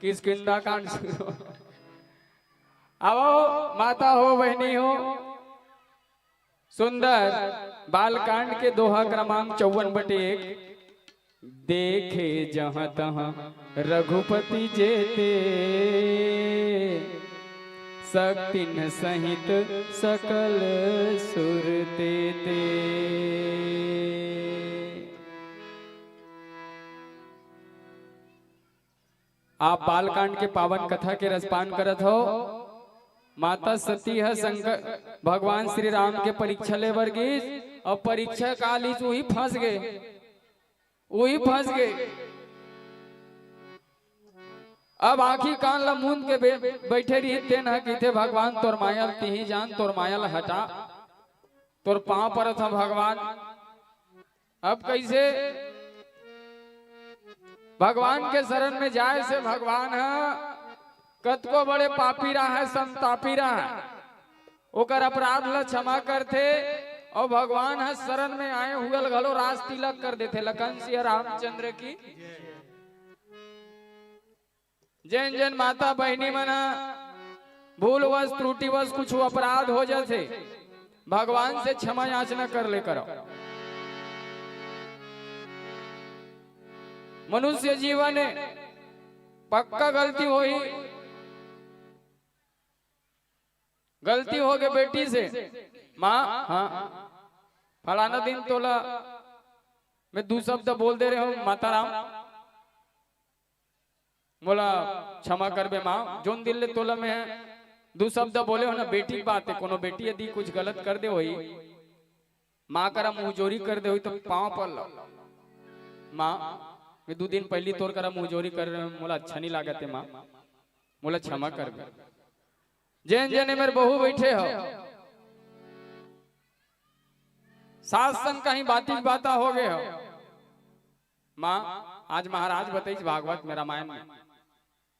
किष्किंधा कांड शुरू। अब आओ, माता हो, बहनी हो, सुंदर बालकांड के दोहा क्रमांक चौवन बटे एक। देखे जहाँ तहाँ रघुपति जेते, शक्तिन सहित सकल सुर तेते। आप बालकांड के पावन कथा के रसपान करत हो। माता सती ह शंकर भगवान श्री राम के परीक्षा ले बर गिस, अउ परीक्षा काल इच उही फंस गे, उही फंस गे। अब आंखी कान ला मूंद के बे-, बैठे रही, तेन ह कहिथे, "भगवान तोर माया ल तिही जान, तोर माया ल हटा, तोर पांव परत हंव भगवान।" अब कैसे? भगवान के शरण में जाए से भगवान ह कतको बड़े पापी रहा है, संतापी रहा है, ओकर अपराध ला क्षमा करथे, अउ भगवान ह शरण में आए हुए ल घलो राज तिलक कर देथे। लखन सिंह रामचंद्र की। जेन जेन माता बहिनी मन ह भूलवश त्रुटिवश कुछ अपराध हो जाथे, भगवान से क्षमा याचना कर ले करो। मनुष्य जीवन हे, पक्का गलती होही, गलती हो गए बेटी से, माँ, हाँ, फलाना दिन तोला मैं दू शब्द बोल दे रहे हूँ, माता राम, मोला क्षमा करबे माँ, जोन दिन ले तोला मैं दू शब्द बोले हो ना, बेटी के बात हे, कोनो बेटी यदि कुछ गलत कर दे होही, माँ करा मुंहजोरी कर दे होही, तो पाँव पर लो, माँ, मैं दू दिन पहली तोर करा मुंहजोरी कर रहे हूँ, मोला अच्छा नहीं लागत हे माँ, मोला क्षमा करबे। जेन जेन मेर बहू बैठे हो, सास संग कहीं बाती बाता हो गए हो। माँ, आज महाराज बताइस भागवत में, रामायण में,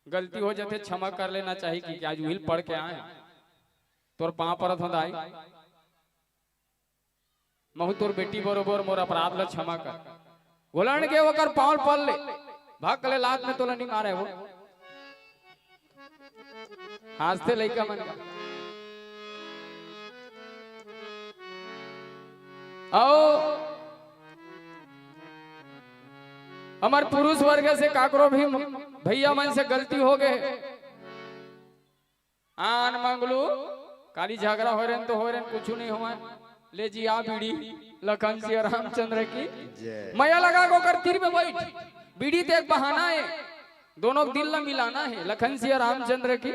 गलती हो जाथे, क्षमा कर लेना चाहिए कि आज उहिल पढ़ के आए, तोर पाँव परत हो दाई, महू तोर बेटी बरोबर, मोर अपराध ला क्षमा कर। घोलण के ओकर पाँव ल पल ले, भक ले लात में तोला नहीं मारे वो। हाँसथे लइका मन। अउ हमर पुरुष वर्ग से काकरो भी भैया मन से गलती हो गए, आन मंगलू, काली झगड़ा हो रहे तो हो रहे, कुछ नहीं हुआ। ले जी आ बीड़ी, लखन सिया रामचंद्र की। जय। मया लगा के ओकर तीर में बैठ, बीड़ी तो एक बहाना है, दोनों के दिल ला मिलाना है। लखन सिया रामचंद्र की।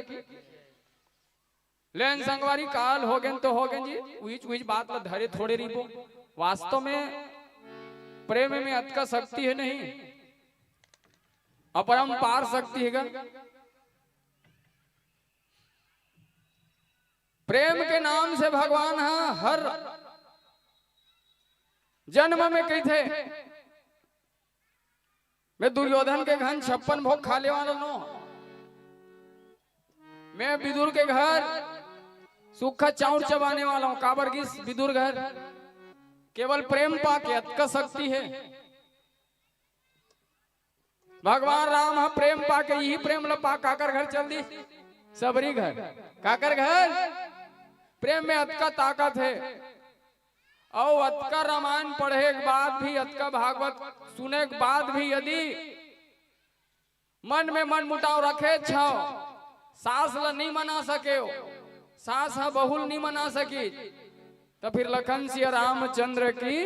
लेन संगवारी, काल हो गए तो हो गए जी, उहिच उहिच बात ला धरे थोड़े रहिबो। वास्तव में प्रेम में अतका शक्ति है नहीं, अपरंपार शक्ति है गा। प्रेम के नाम से भगवान ह हर जन्म में कहिथे, मैं दुर्योधन के घर छप्पन भोग खा ले वाला नो, मैं विदुर के घर सूखा चाउर चबाने वाला हूँ। काबर गिस विदुर घर? केवल प्रेम पाके अतका शक्ति है। भगवान राम ह प्रेम पाके, यही प्रेम ल पा काकर घर चल दी? सबरी घर। काकर घर? प्रेम में अतका ताकत है। अउ अतका रामायण पढ़े के बाद भी, अतका भागवत सुने के बाद भी यदि मन में मन मुटाव रखे छव, सास ल नहीं मना सके, सास ह बहू ल नहीं मना सकी, तो फिर लखन सिया रामचंद्र की।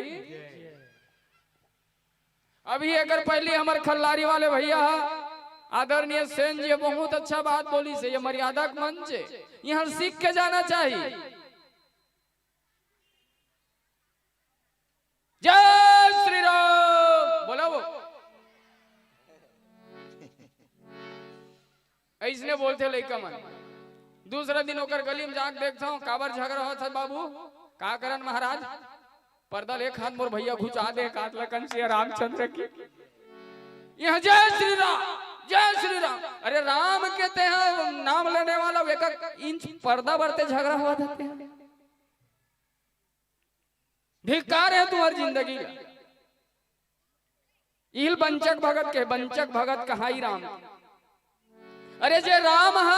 अभी एकर पहले हमर खल्लारी वाले भैया ह, आदरणीय सेन जी, बहुत अच्छा बात बोलिस हे, ये मर्यादा के मंच है, यहाँ सीख के जाना चाहिए। जय श्री राम बोला वो। ऐसने बोलथे लइका मन। दूसरा दिन ओकर गली में जाके देखता हूँ, काबर झगड़ा होत हे बाबू? का करन महाराज? पर्दा ले, एक हाथ मोर भैया घुचा दे, एक हाथ लखन सिया रामचंद्र की। यहाँ जय श्री राम, जय श्री राम। अरे राम के तेहा नाम लेने वाला एक एक इंच पर्दा बरते झगड़ा होवत हे। धिक्कार है तुम्हारी जिंदगी का। इहिल बंचक भगत के, बंचक भगत कहाई राम। अरे जे राम ह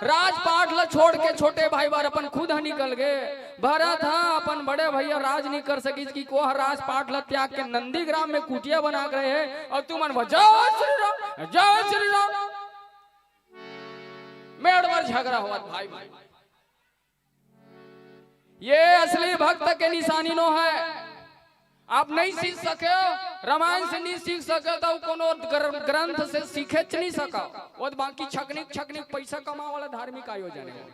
राजपाट ल छोड़ के छोटे भाई बर अपन खुद ह निकल गे। भरत ह अपन बड़े भैया राज नहीं कर सकिस कि कोह राजपाट ल त्याग के नंदीग्राम में कुटिया बना के रहे। अउ तुमन बर जय श्री राम, जय श्री राम। मेड़ बर झगड़ा होवत भाई भाई। ये असली भक्त के निशानी नो है। आप नहीं सीख सके, रामायण से नहीं सीख सके तो कोनो ग्र-, ग्रंथ से सीखेच नहीं सका। वो तो बाकी छकनिक छकनिक पैसा कमा वाला धार्मिक आयोजन है।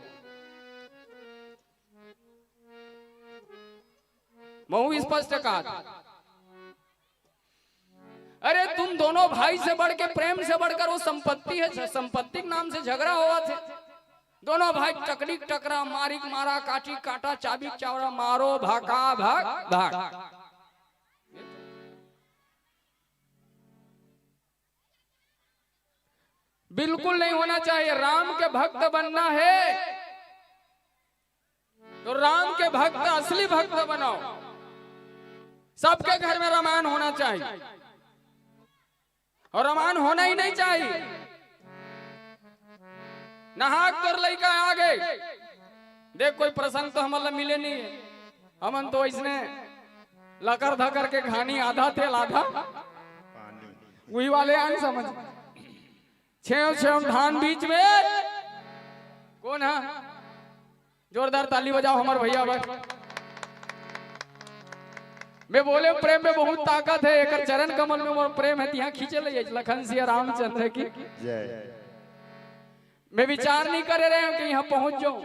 महू स्पष्ट कहा था। अरे तुम दोनों भाई से बढ़ के, प्रेम से बढ़कर वो संपत्ति है, संपत्ति के नाम से झगड़ा होवत हे। दोनों भाई टकरी टकरा, मारी मारा, काटी काटा, चाबी चावड़ा, मारो भका भक भक। बिल्कुल नहीं होना चाहिए। राम के भक्त बनना है तो राम के भक्त, असली भक्त बनाओ। सबके घर में रामायण होना चाहिए, और रामायण होना ही नहीं चाहिए। नहाक तोर लइका आ गए, देख कोई प्रसंग तो हमन ला मिले नहीं है। हमन तो इसने लकर धकर के घानी, आधा तेल आधा पानी। वही वाले आन समझ। छेव छेव धान बीच में कौन है? जोरदार ताली बजाओ हमर भैया बर। मैं बोले प्रेम में बहुत ताकत है, एकर चरण कमल में मोर प्रेम है, तिहा खींचे ले लखन सिया रामचंद्र की। जय। मैं विचार नहीं करे रहे हूं कि यहां पहुंच जाऊं,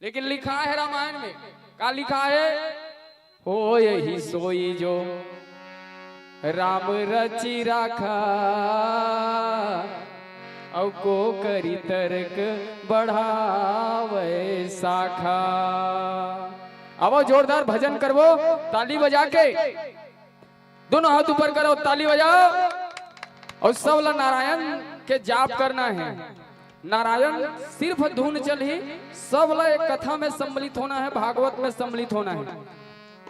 लेकिन लिखा है रामायण में। का लिखा है? हो यही सोई जो राम रचि राखा, अउ को करी तर्क बढ़ावे शाखा। आवो, जोरदार भजन करबो, ताली बजा के, दोनों हाथ ऊपर करो, ताली बजाओ, अउ सब ला नारायण के जाप करना हे। नारायण सिर्फ धुन चलही, सब ला एक कथा में सम्मिलित होना हे, भागवत में सम्मिलित होना हे।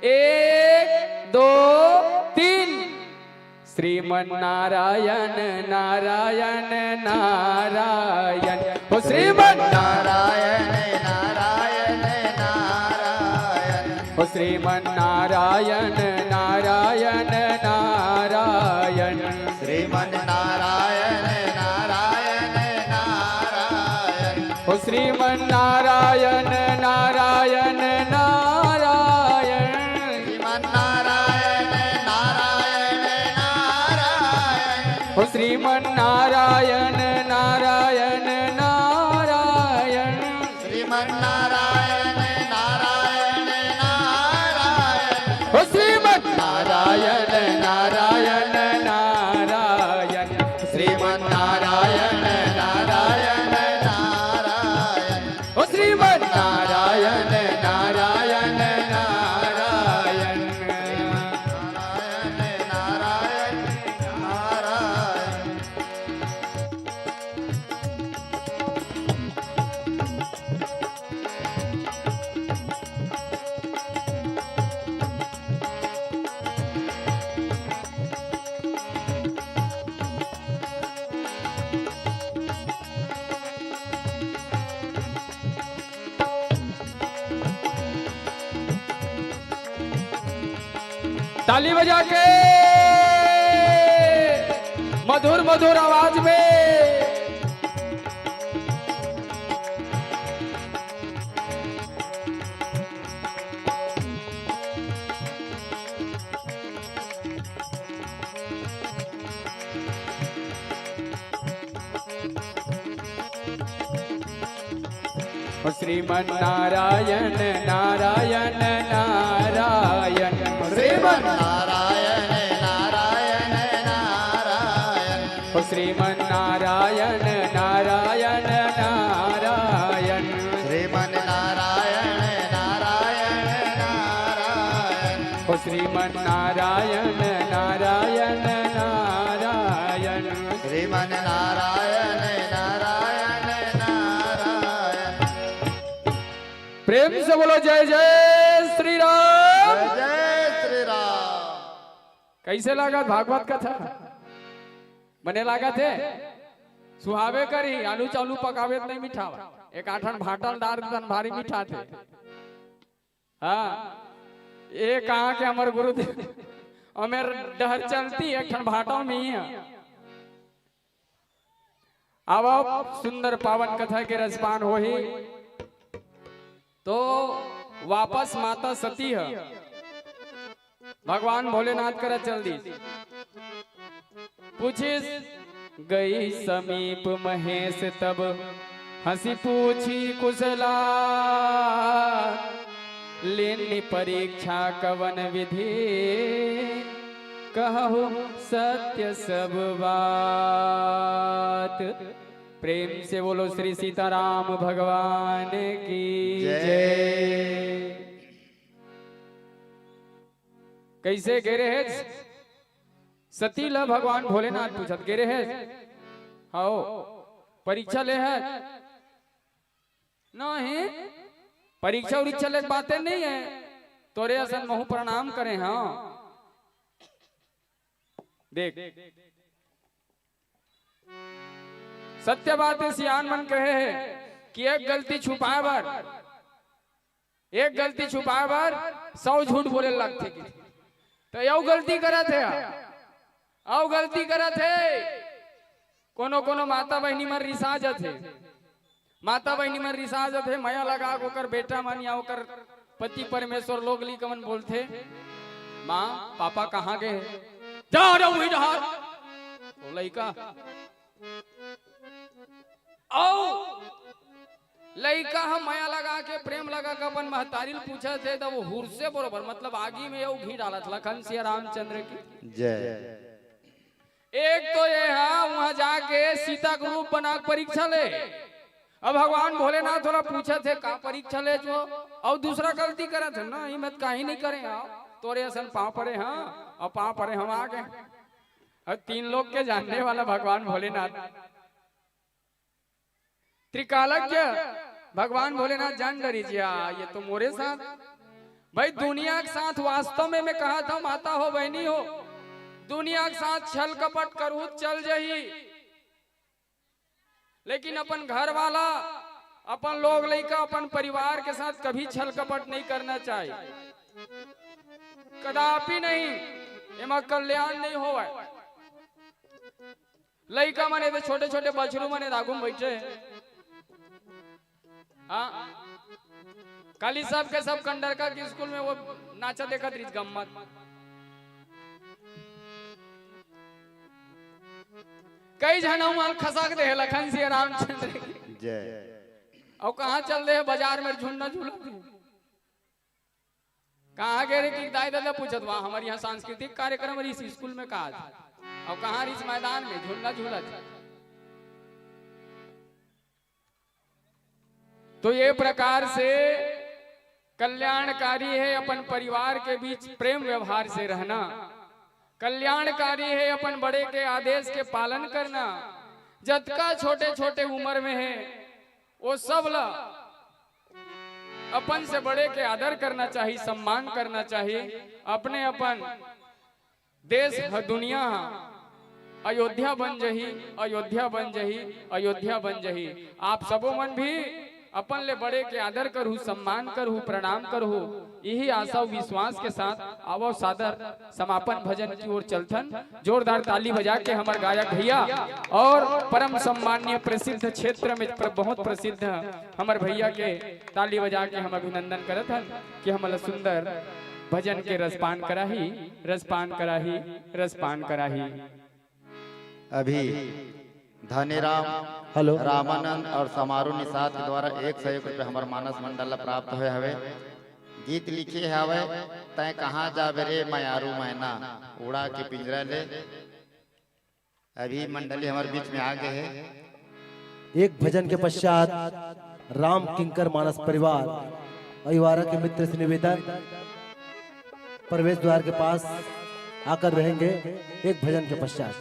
एक, दो, तीन। श्रीमन नारायण, नारायण, नारायण, हो श्रीमन नारायण, नारायण, नारायण, हो श्रीमन नारायण, नारायण, नारायण, श्रीमन नारायण, नारायण, नारायण, हो श्रीमन नारायण, नारायण, नारायण, श्रीमन नारायण, नारायण, नारायण, हो श्रीमन नारायण, नारायण, नारायण, श्रीमन नारायण, नारायण, नारायण, हो श्रीमन नारायण, नारायण, नारायण, श्रीमन नारायण, नारायण, नारायण, ओ श्रीमन नारायण, नारायण, नारायण, नारायण, नारायण, नारायण। ताली बजा के मधुर मधुर आवाज में। श्रीमन नारायण, नारायण, नारायण, श्रीमन नारायण, नारायण, नारायण, ओ श्रीमन नारायण, नारायण, नारायण, श्रीमन नारायण, नारायण, नारायण, ओ श्रीमन नारायण, नारायण, नारायण, श्रीमन नारायण, नारायण, नारायण। प्रेम से बोलो, जय जय श्री राम। जय जय श्री राम। कइसे लागत भागवत कथा? बने लागत हे? सुहावे करही, आलू चालू पकावे त नहीं मिठावा, एक आठन भाटल डार दन भारी मिठाथे। हाँ, ये कहाँ के हमर गुरुदेव, अमेर डहर चलती, एक ठन भाटल में ही है। आवव, सुंदर पावन कथा के रसपान होही। तो वापस माता सती ह भगवान भोलेनाथ करा चल दिस। पूछिस, गई समीप महेश तब हँसी पूछी कुशला। लीनी परीक्षा कवन विधि कहु सत्य सब बात। प्रेम से बोलो श्री सीताराम भगवान की जय। जय। कइसे गे रहेस? सती ल भगवान भोलेनाथ पूछत गे रहेस, हव, परीक्षा ले हस? नहीं, परीक्षा उरीक्षा ले बाते नहीं है। तोरे असन महू प्रणाम करे हँव। देख, सत्य बात हे, सियान मन कहे हे कि एक गलती छुपाए बर, एक गलती छुपाए बर सौ झूठ बोले लगथे कि। त अउ गलती करत हे, अउ गलती करत हे। कोनो कोनो माता बहिनी मन रिसा जथे, माता बहिनी मन रिसा जथे, मया लगा के ओकर बेटा मन या ओकर पति परमेश्वर लोग लइका मन बोलथे, "माँ, पापा कहाँ गे हे?" "जा रे उही डहार।" ओ लइका, अउ लइका ह मया लगा के, प्रेम लगा के अपन महतारी ल पूछत हे, त वो हुरसे बरोबर, मतलब आगी में अउ घी डालत, लखन सिया रामचंद्र की। जय। एक तो ये ह, वहां जाके सीता के रूप बना के परीक्षा ले, अब भगवान भोलेनाथ ओला पूछत हे, "का परीक्षा लेत हो?" अउ दूसरा गलती करत हे ना, "ई मैं त काही नहीं करे हंव, तोरे असन पांव परे हंव, अउ पांव परे हंव आगे।" अउ तीन लोक के जानने वाला भगवान भोलेनाथ, त्रिकालज्ञ भगवान भोलेनाथ जान डरिस, "या, ये तो मोरे साथ।" भाई, दुनिया के साथ वास्तव में मैं कहत हंव, माता हो, बहिनी हो, दुनिया के साथ छल कपट करहू त चल जही, लेकिन अपन घर वाला, अपन लोग लइका, अपन परिवार के साथ कभी छल कपट नहीं करना चाहिए, कदापि नहीं। एमा कल्याण नहीं होवय। लइका मन ए दे, छोटे छोटे बछरू मन ए दे आगू म बइठे हे। हाँ, काली सब के सब कंडरका के स्कूल में वो नाचा देखत रहिस गम्मत। कई झन मन खसक दे हे लखन सिया रामचंद्र के। जय। अउ कहाँ चल दे हे, बाजार में झुलना झूलत हे। कहाँ गे रहे कि दाई ददा पूछत, "वाह, हमर इहाँ सांस्कृतिक कार्यक्रम रहिस स्कूल में का आज?" अउ कहाँ रहिस मैदान में झुलना झूलत। तो ये प्रकार से कल्याणकारी हे अपन परिवार के बीच प्रेम व्यवहार से रहना, कल्याणकारी हे अपन बड़े के आदेश के पालन करना। जतका छोटे छोटे उमर में हे, वो सब ला अपन से बड़े के आदर करना चाही, सम्मान करना चाही। अपने अपन देश ह, दुनिया ह अयोध्या बन जही, अयोध्या बन जही, अयोध्या बन जही। आप सबो मन भी अपन ले बड़े के आदर करहू, सम्मान करहू, प्रणाम करहू। यही आशा अउ विश्वास के साथ आवव सादर समापन भजन की ओर चलथन। जोरदार ताली बजा के हमर गायक भैया अउ परम सम्माननीय प्रसिद्ध क्षेत्र में प्र-, बहुत प्रसिद्ध हमर भैया के ताली बजा के हम अभिनंदन करत हन कि हमला सुंदर भजन के रसपान कराही, रसपान कराही, रसपान कराही। अभी धनीराम, हेलो। रामानंद अउ समारू निषाद के द्वारा एक सौ एक रुपया हमर मानस मंडल ला प्राप्त होय हवे। गीत लिखे हवे, "तैं कहाँ जाबे रे मयारू मैना, उड़ा के पिंजरा ले।" अभी मंडली हमर बीच में आ गे हे। एक भजन के पश्चात राम किंकर मानस परिवार अहिवारा के मित्र से निवेदन, प्रवेश द्वार के पास आकर रहेंगे। एक भजन के पश्चात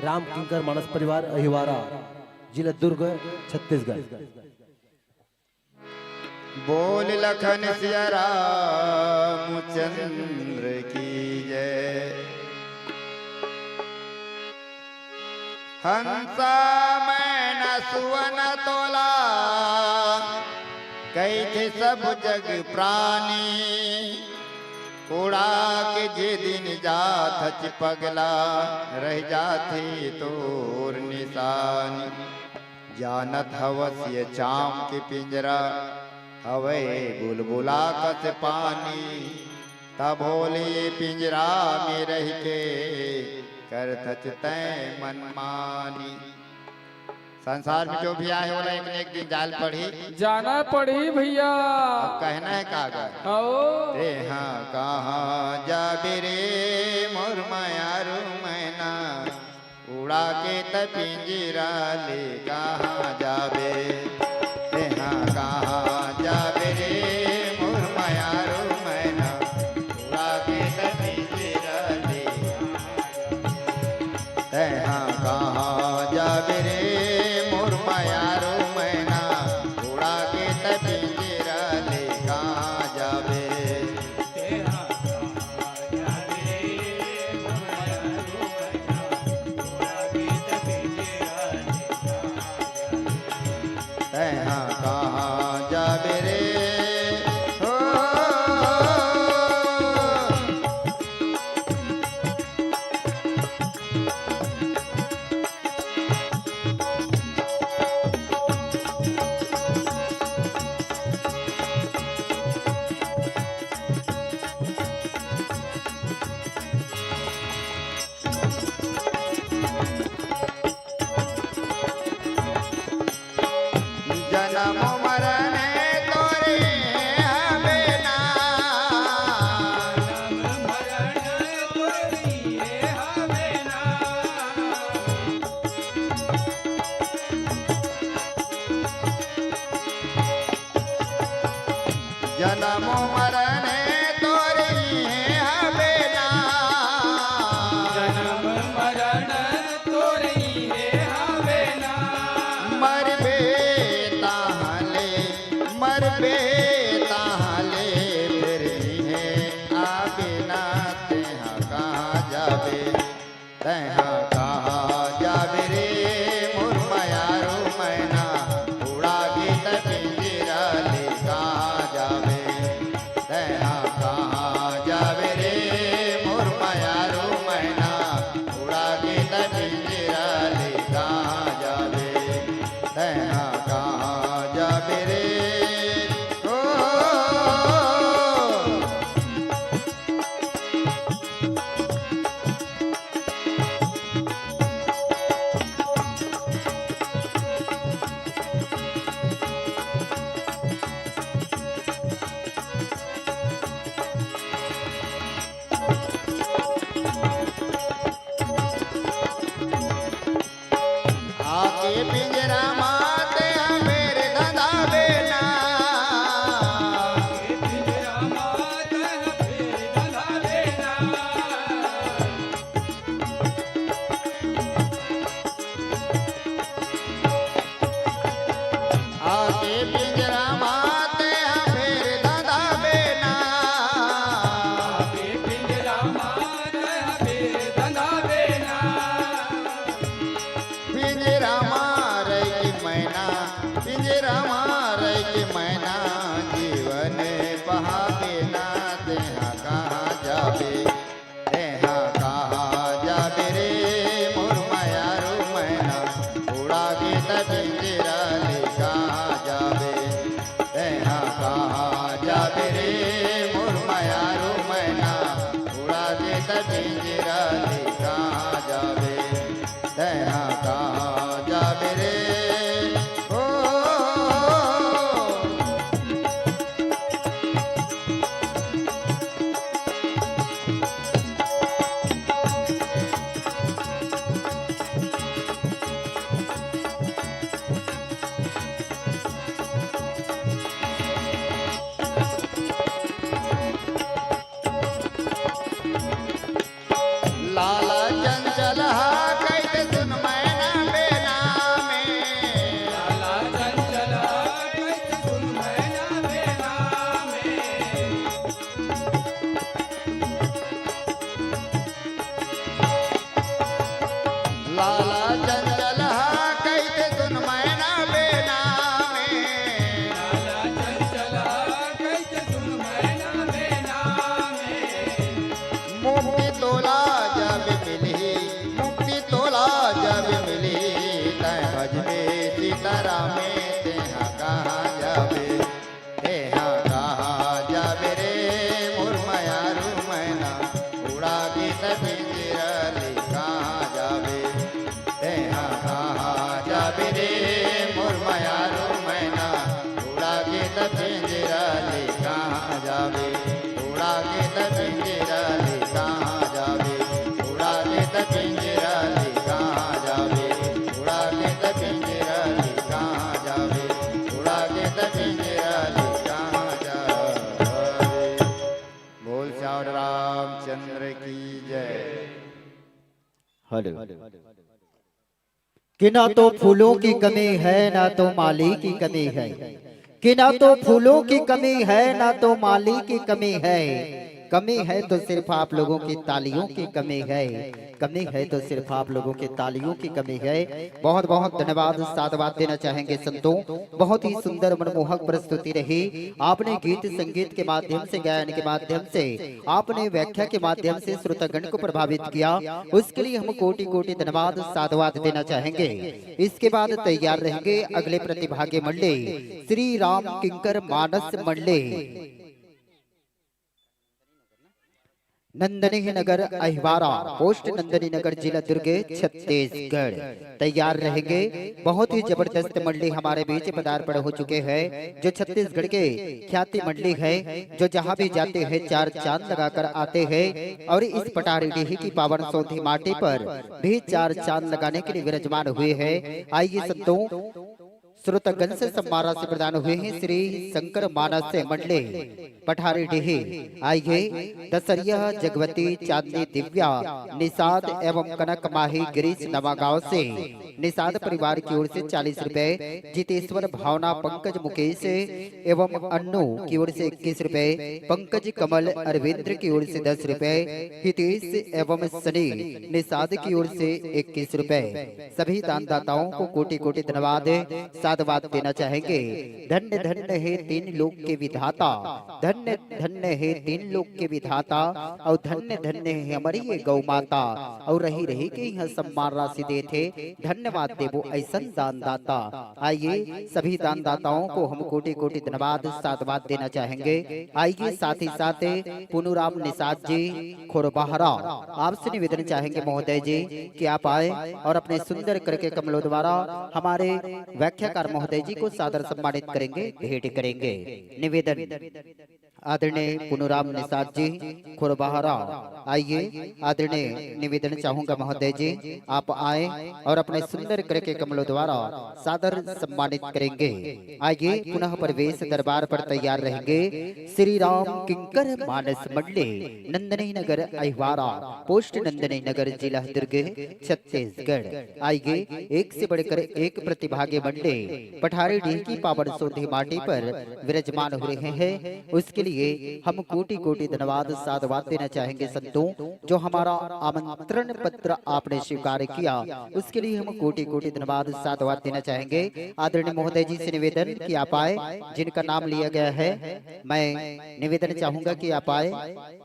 राम किंकर मानस परिवार अहिवारा, जिला दुर्ग, छत्तीसगढ़। बोल लखन सिया रामचंद्र की जय। हंसा मैना सुवन तोला, कहिथे सब जग प्राणी। उड़ा के जे दिन जाथच पगला, रह जाथे तोर निशानी। जानत हवस ये चाम के पिंजरा, हवय बुलबुला कस पानी। तभो ले पिंजरा में रहिके, करथच तैं मनमानी। संसार में जो भी आए हे, ओला एक न एक दिन जाय ल पड़ही। जाना पड़ही भैया। अब कहना हे का गा? आओ। तेहा कहाँ जाबे रे मोर मयारू मैना, उड़ा के तैं पिंजरा ले कहाँ जाबे? तेहा कहाँ जाबे रे मोर मयारू मैना, उड़ा के तैं पिंजरा ले। तेहा कहाँ जाबे रे मोर मयारू मैना, उड़ा के तैं पिंजरा ले कहाँ जाबे? तेहा कहाँ जाबे रे हो। जनम जनम मरन तोर इहें हबे ना। जनम मरन तोर इहें हबे ना। मरबे तहाँ ले, मरबे तहाँ ले, फेर इहें आबे ना। तेहाँ कहाँ जाबे, तेहाँ कहाँ जाबे रे मोर मयारू मैना, उड़ा के तैं पिंजरा ले कहाँ जाबे। तेहाँ कहाँ जाबे रे मोर मयारू मैना, उड़ा के तैं पिंजरा ले कहाँ जाबे। तेहाँ कहाँ जाबे रे, ओ। आके पिंजरा मा तें ह फेर धंधाबे ना। आके पिंजरा मा तें ह फेर धंधाबे ना। आके पिंजरा मा तें ह फेर धंधाबे ना। आके पिंजरा मा तें ह फेर धंधाबे ना। पिंजरा मा रहि के मैना, पिंजरा मा रहि के मैना, जीवन पहाबे ना। तेहाँ कहाँ जाबे, तेहाँ कहाँ जाबे रे मोर मयारू मैना, उड़ा के तैं पिंजरा ले कहाँ जाबे। तेहाँ कहाँ जाबे रे मोर मयारू मैना, उड़ा के तैं पिंजरा ले कहाँ जाबे। तेहाँ कहाँ जाबे रे, ओ। लाला चंचल हा कहिथे सुन मैना बेना में। लाला चंचल हा कहिथे सुन मैना बेना में। लाला चंचल हा कहिथे सुन मैना बेना में। लाला चंचल हा कहिथे सुन मैना बेना में। मुक्ति तोला जब मिलही, मुक्ति तोला जब मिलही, तैं भजबे सीताराम, तेहाँ कहाँ जाबे। तेहाँ कहाँ जाबे रे मोर मयारू मैना, उड़ा के तैं पिंजरा ले कहाँ जाबे। तेहाँ कहाँ जाबे रे मोर मयारू मैना, उड़ा के तैं पिंजरा ले कहाँ जाबे। उड़ा के तैं पिंजरा ले कहाँ जाबे। उड़ा के तैं पिंजरा ले कहाँ जाबे। उड़ा के तैं पिंजरा ले कहाँ जाबे। उड़ा के तैं पिंजरा ले कहाँ जाबे। बोल सियावर रामचंद्र की जय। हेलो। कि ना तो फूलों की कमी है, ना तो माली की कमी है, कि ना तो फूलों की कमी है, ना तो माली की कमी है, कमी है तो सिर्फ आप लोगों की तालियों की कमी है, कमी है तो सिर्फ आप लोगों की तालियों की कमी है। बहुत बहुत धन्यवाद, साधुवाद देना चाहेंगे संतों। बहुत ही सुंदर मनमोहक प्रस्तुति रही। आपने गीत संगीत के माध्यम से, गायन के माध्यम से, आपने व्याख्या के माध्यम से श्रोतागण को प्रभावित किया, उसके लिए हम कोटि कोटि धन्यवाद साधुवाद देना चाहेंगे। इसके बाद तैयार रहेंगे अगले प्रतिभागी मंडली, श्री राम किंकर मानस मंडली, नंदनी नगर अहिवारा, पोस्ट नंदनी नगर, जिला दुर्ग, छत्तीसगढ़। तैयार रहेंगे। बहुत ही जबरदस्त मंडली हमारे बीच पदार्पण हो चुके हैं, जो छत्तीसगढ़ के ख्याति मंडली है, जो जहां भी जाते हैं चार चांद लगाकर आते हैं और इस पटारी डीह की पावन सौंधी माटी पर भी चार चांद लगाने के लिए विराजमान हुए हैं। आइए संतों, श्रोतागण से सम्मान राशि प्रदान हुए हैं श्री शंकर मानस मंडले पठारी डीही। आइए दसरिया जगवती चांदनी दिव्या निषाद एवं कनक माही गिरीश नवागांव से निषाद परिवार की ओर से चालीस रुपए, जितेश्वर भावना पंकज मुकेश एवं अन्नू की ओर से इक्कीस रुपए, पंकज कमल अरविंद्र की ओर से दस रुपए, हितेश एवं सनी निषाद की ओर से इक्कीस रुपए। सभी दानदाताओं को कोटि कोटि धन्यवाद, साधुवाद देना चाहेंगे। धन्य धन्य हे तीन लोक के विधाता, धन्य धन्य हे तीन लोक के विधाता, अउ धन्य धन्य हे हमरी ये गौ माता, अउ रही रही के इहाँ सम्मान राशि देथे, धन्यवाद देबो अइसन दानदाता। आइए सभी दानदाताओं को हम कोटि कोटि धन्यवाद साधुवाद देना चाहेंगे। आइए साथ ही साथ पुनुराम निषाद जी खोरबाहरा, आपसे निवेदन चाहेंगे महोदय जी कि आप आए और अपने सुंदर करके कमलों द्वारा हमारे व्याख्याकार महोदय जी को सादर सम्मानित करेंगे, भेंट करेंगे। निवेदन आदरणीय पुनुराम निषाद जी खोरबाहरा, आइए आदरणीय निवेदन चाहूंगा महोदय जी आप आए और अपने सुंदर करके कमलों द्वारा सादर सम्मानित करेंगे। आइए पुनः प्रवेश दरबार पर तैयार रहेंगे श्री राम किंकर मानस मंडले, नंदनी नगर अहिवारा, पोस्ट नंदनी नगर, जिला दुर्ग, छत्तीसगढ़। आइए एक से बढ़कर एक प्रतिभागी मंडले पठारी डीह की पावन सोंधी माटी पर विराजमान हो रहे हैं, उसके लिए हम कोटि कोटि धन्यवाद साधुवाद देना चाहेंगे संतों, जो हमारा आमंत्रण पत्र आपने स्वीकार किया, उसके लिए हम कोटि कोटि धन्यवाद साधुवाद देना चाहेंगे। आदरणीय महोदय जी से निवेदन कि आप आए, जिनका नाम लिया गया है, मैं निवेदन चाहूंगा कि आप आए।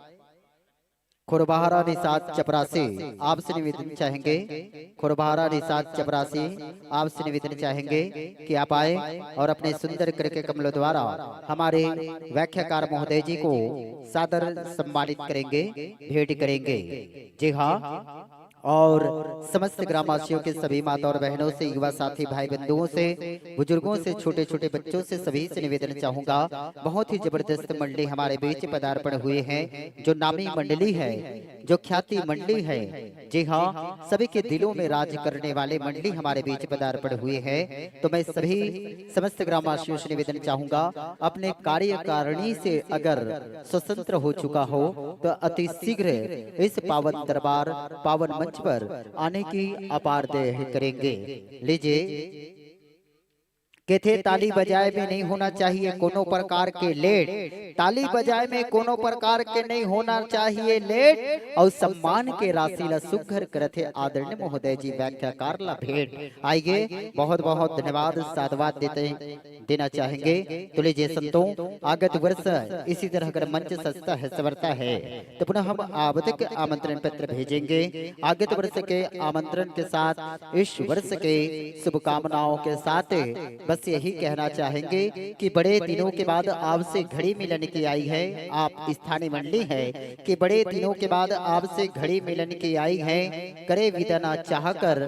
खुरबहरा निषाद चपरासी, आपसे निवेदन चाहेंगे, खुरबहरा निषाद चपरासी, आपसे निवेदन चाहेंगे कि आप आए और अपने सुंदर करके कमलों द्वारा हमारे व्याख्याकार महोदय जी को सादर सम्मानित करेंगे, भेंट करेंगे। जी हाँ, और समस्त ग्रामवासियों के सभी माता और बहनों से, युवा साथी भाई बंधुओं से, बुजुर्गों से, छोटे छोटे बच्चों से, सभी से निवेदन चाहूंगा, बहुत ही जबरदस्त मंडली हमारे बीच पदार्पण हुए हैं, जो नामी मंडली है, जो ख्याति मंडली है। जी हाँ, सभी के दिलों में राज करने वाले मंडली हमारे बीच पदार्पण हुए हैं। तो मैं सभी समस्त ग्रामवासियों से निवेदन चाहूंगा, अपने कार्यकारिणी से अगर स्वतंत्र हो चुका हो तो अति शीघ्र इस पावन दरबार, पावन मंच पर आने की अपार देह करेंगे। लीजिए, कहथे ताली बजाए में नहीं होना चाहिए कोनो प्रकार के लेट, ताली बजाए में कोनो प्रकार के नहीं होना चाहिए लेट, अउ सम्मान के राशि ला सुघर करथे आदरणीय महोदय जी व्याख्याकार ला भेंट। आइए, बहुत बहुत धन्यवाद साधुवाद देते देना चाहेंगे। तो लीजिए संतों, आगत वर्ष इसी तरह अगर मंच सजता है, संवरता है, तो पुनः हम आवतक आमंत्रण पत्र भेजेंगे। आगत वर्ष के आमंत्रण के साथ इस वर्ष के शुभकामनाओं के साथ बस यही कहना चाहेंगे कि बड़े दिनों के बाद आपसे घड़ी मिलन की आई है, आप स्थानीय मंडली है कि बड़े दिनों के बाद आपसे घड़ी मिलन की आई है, करे विदा ना चाह कर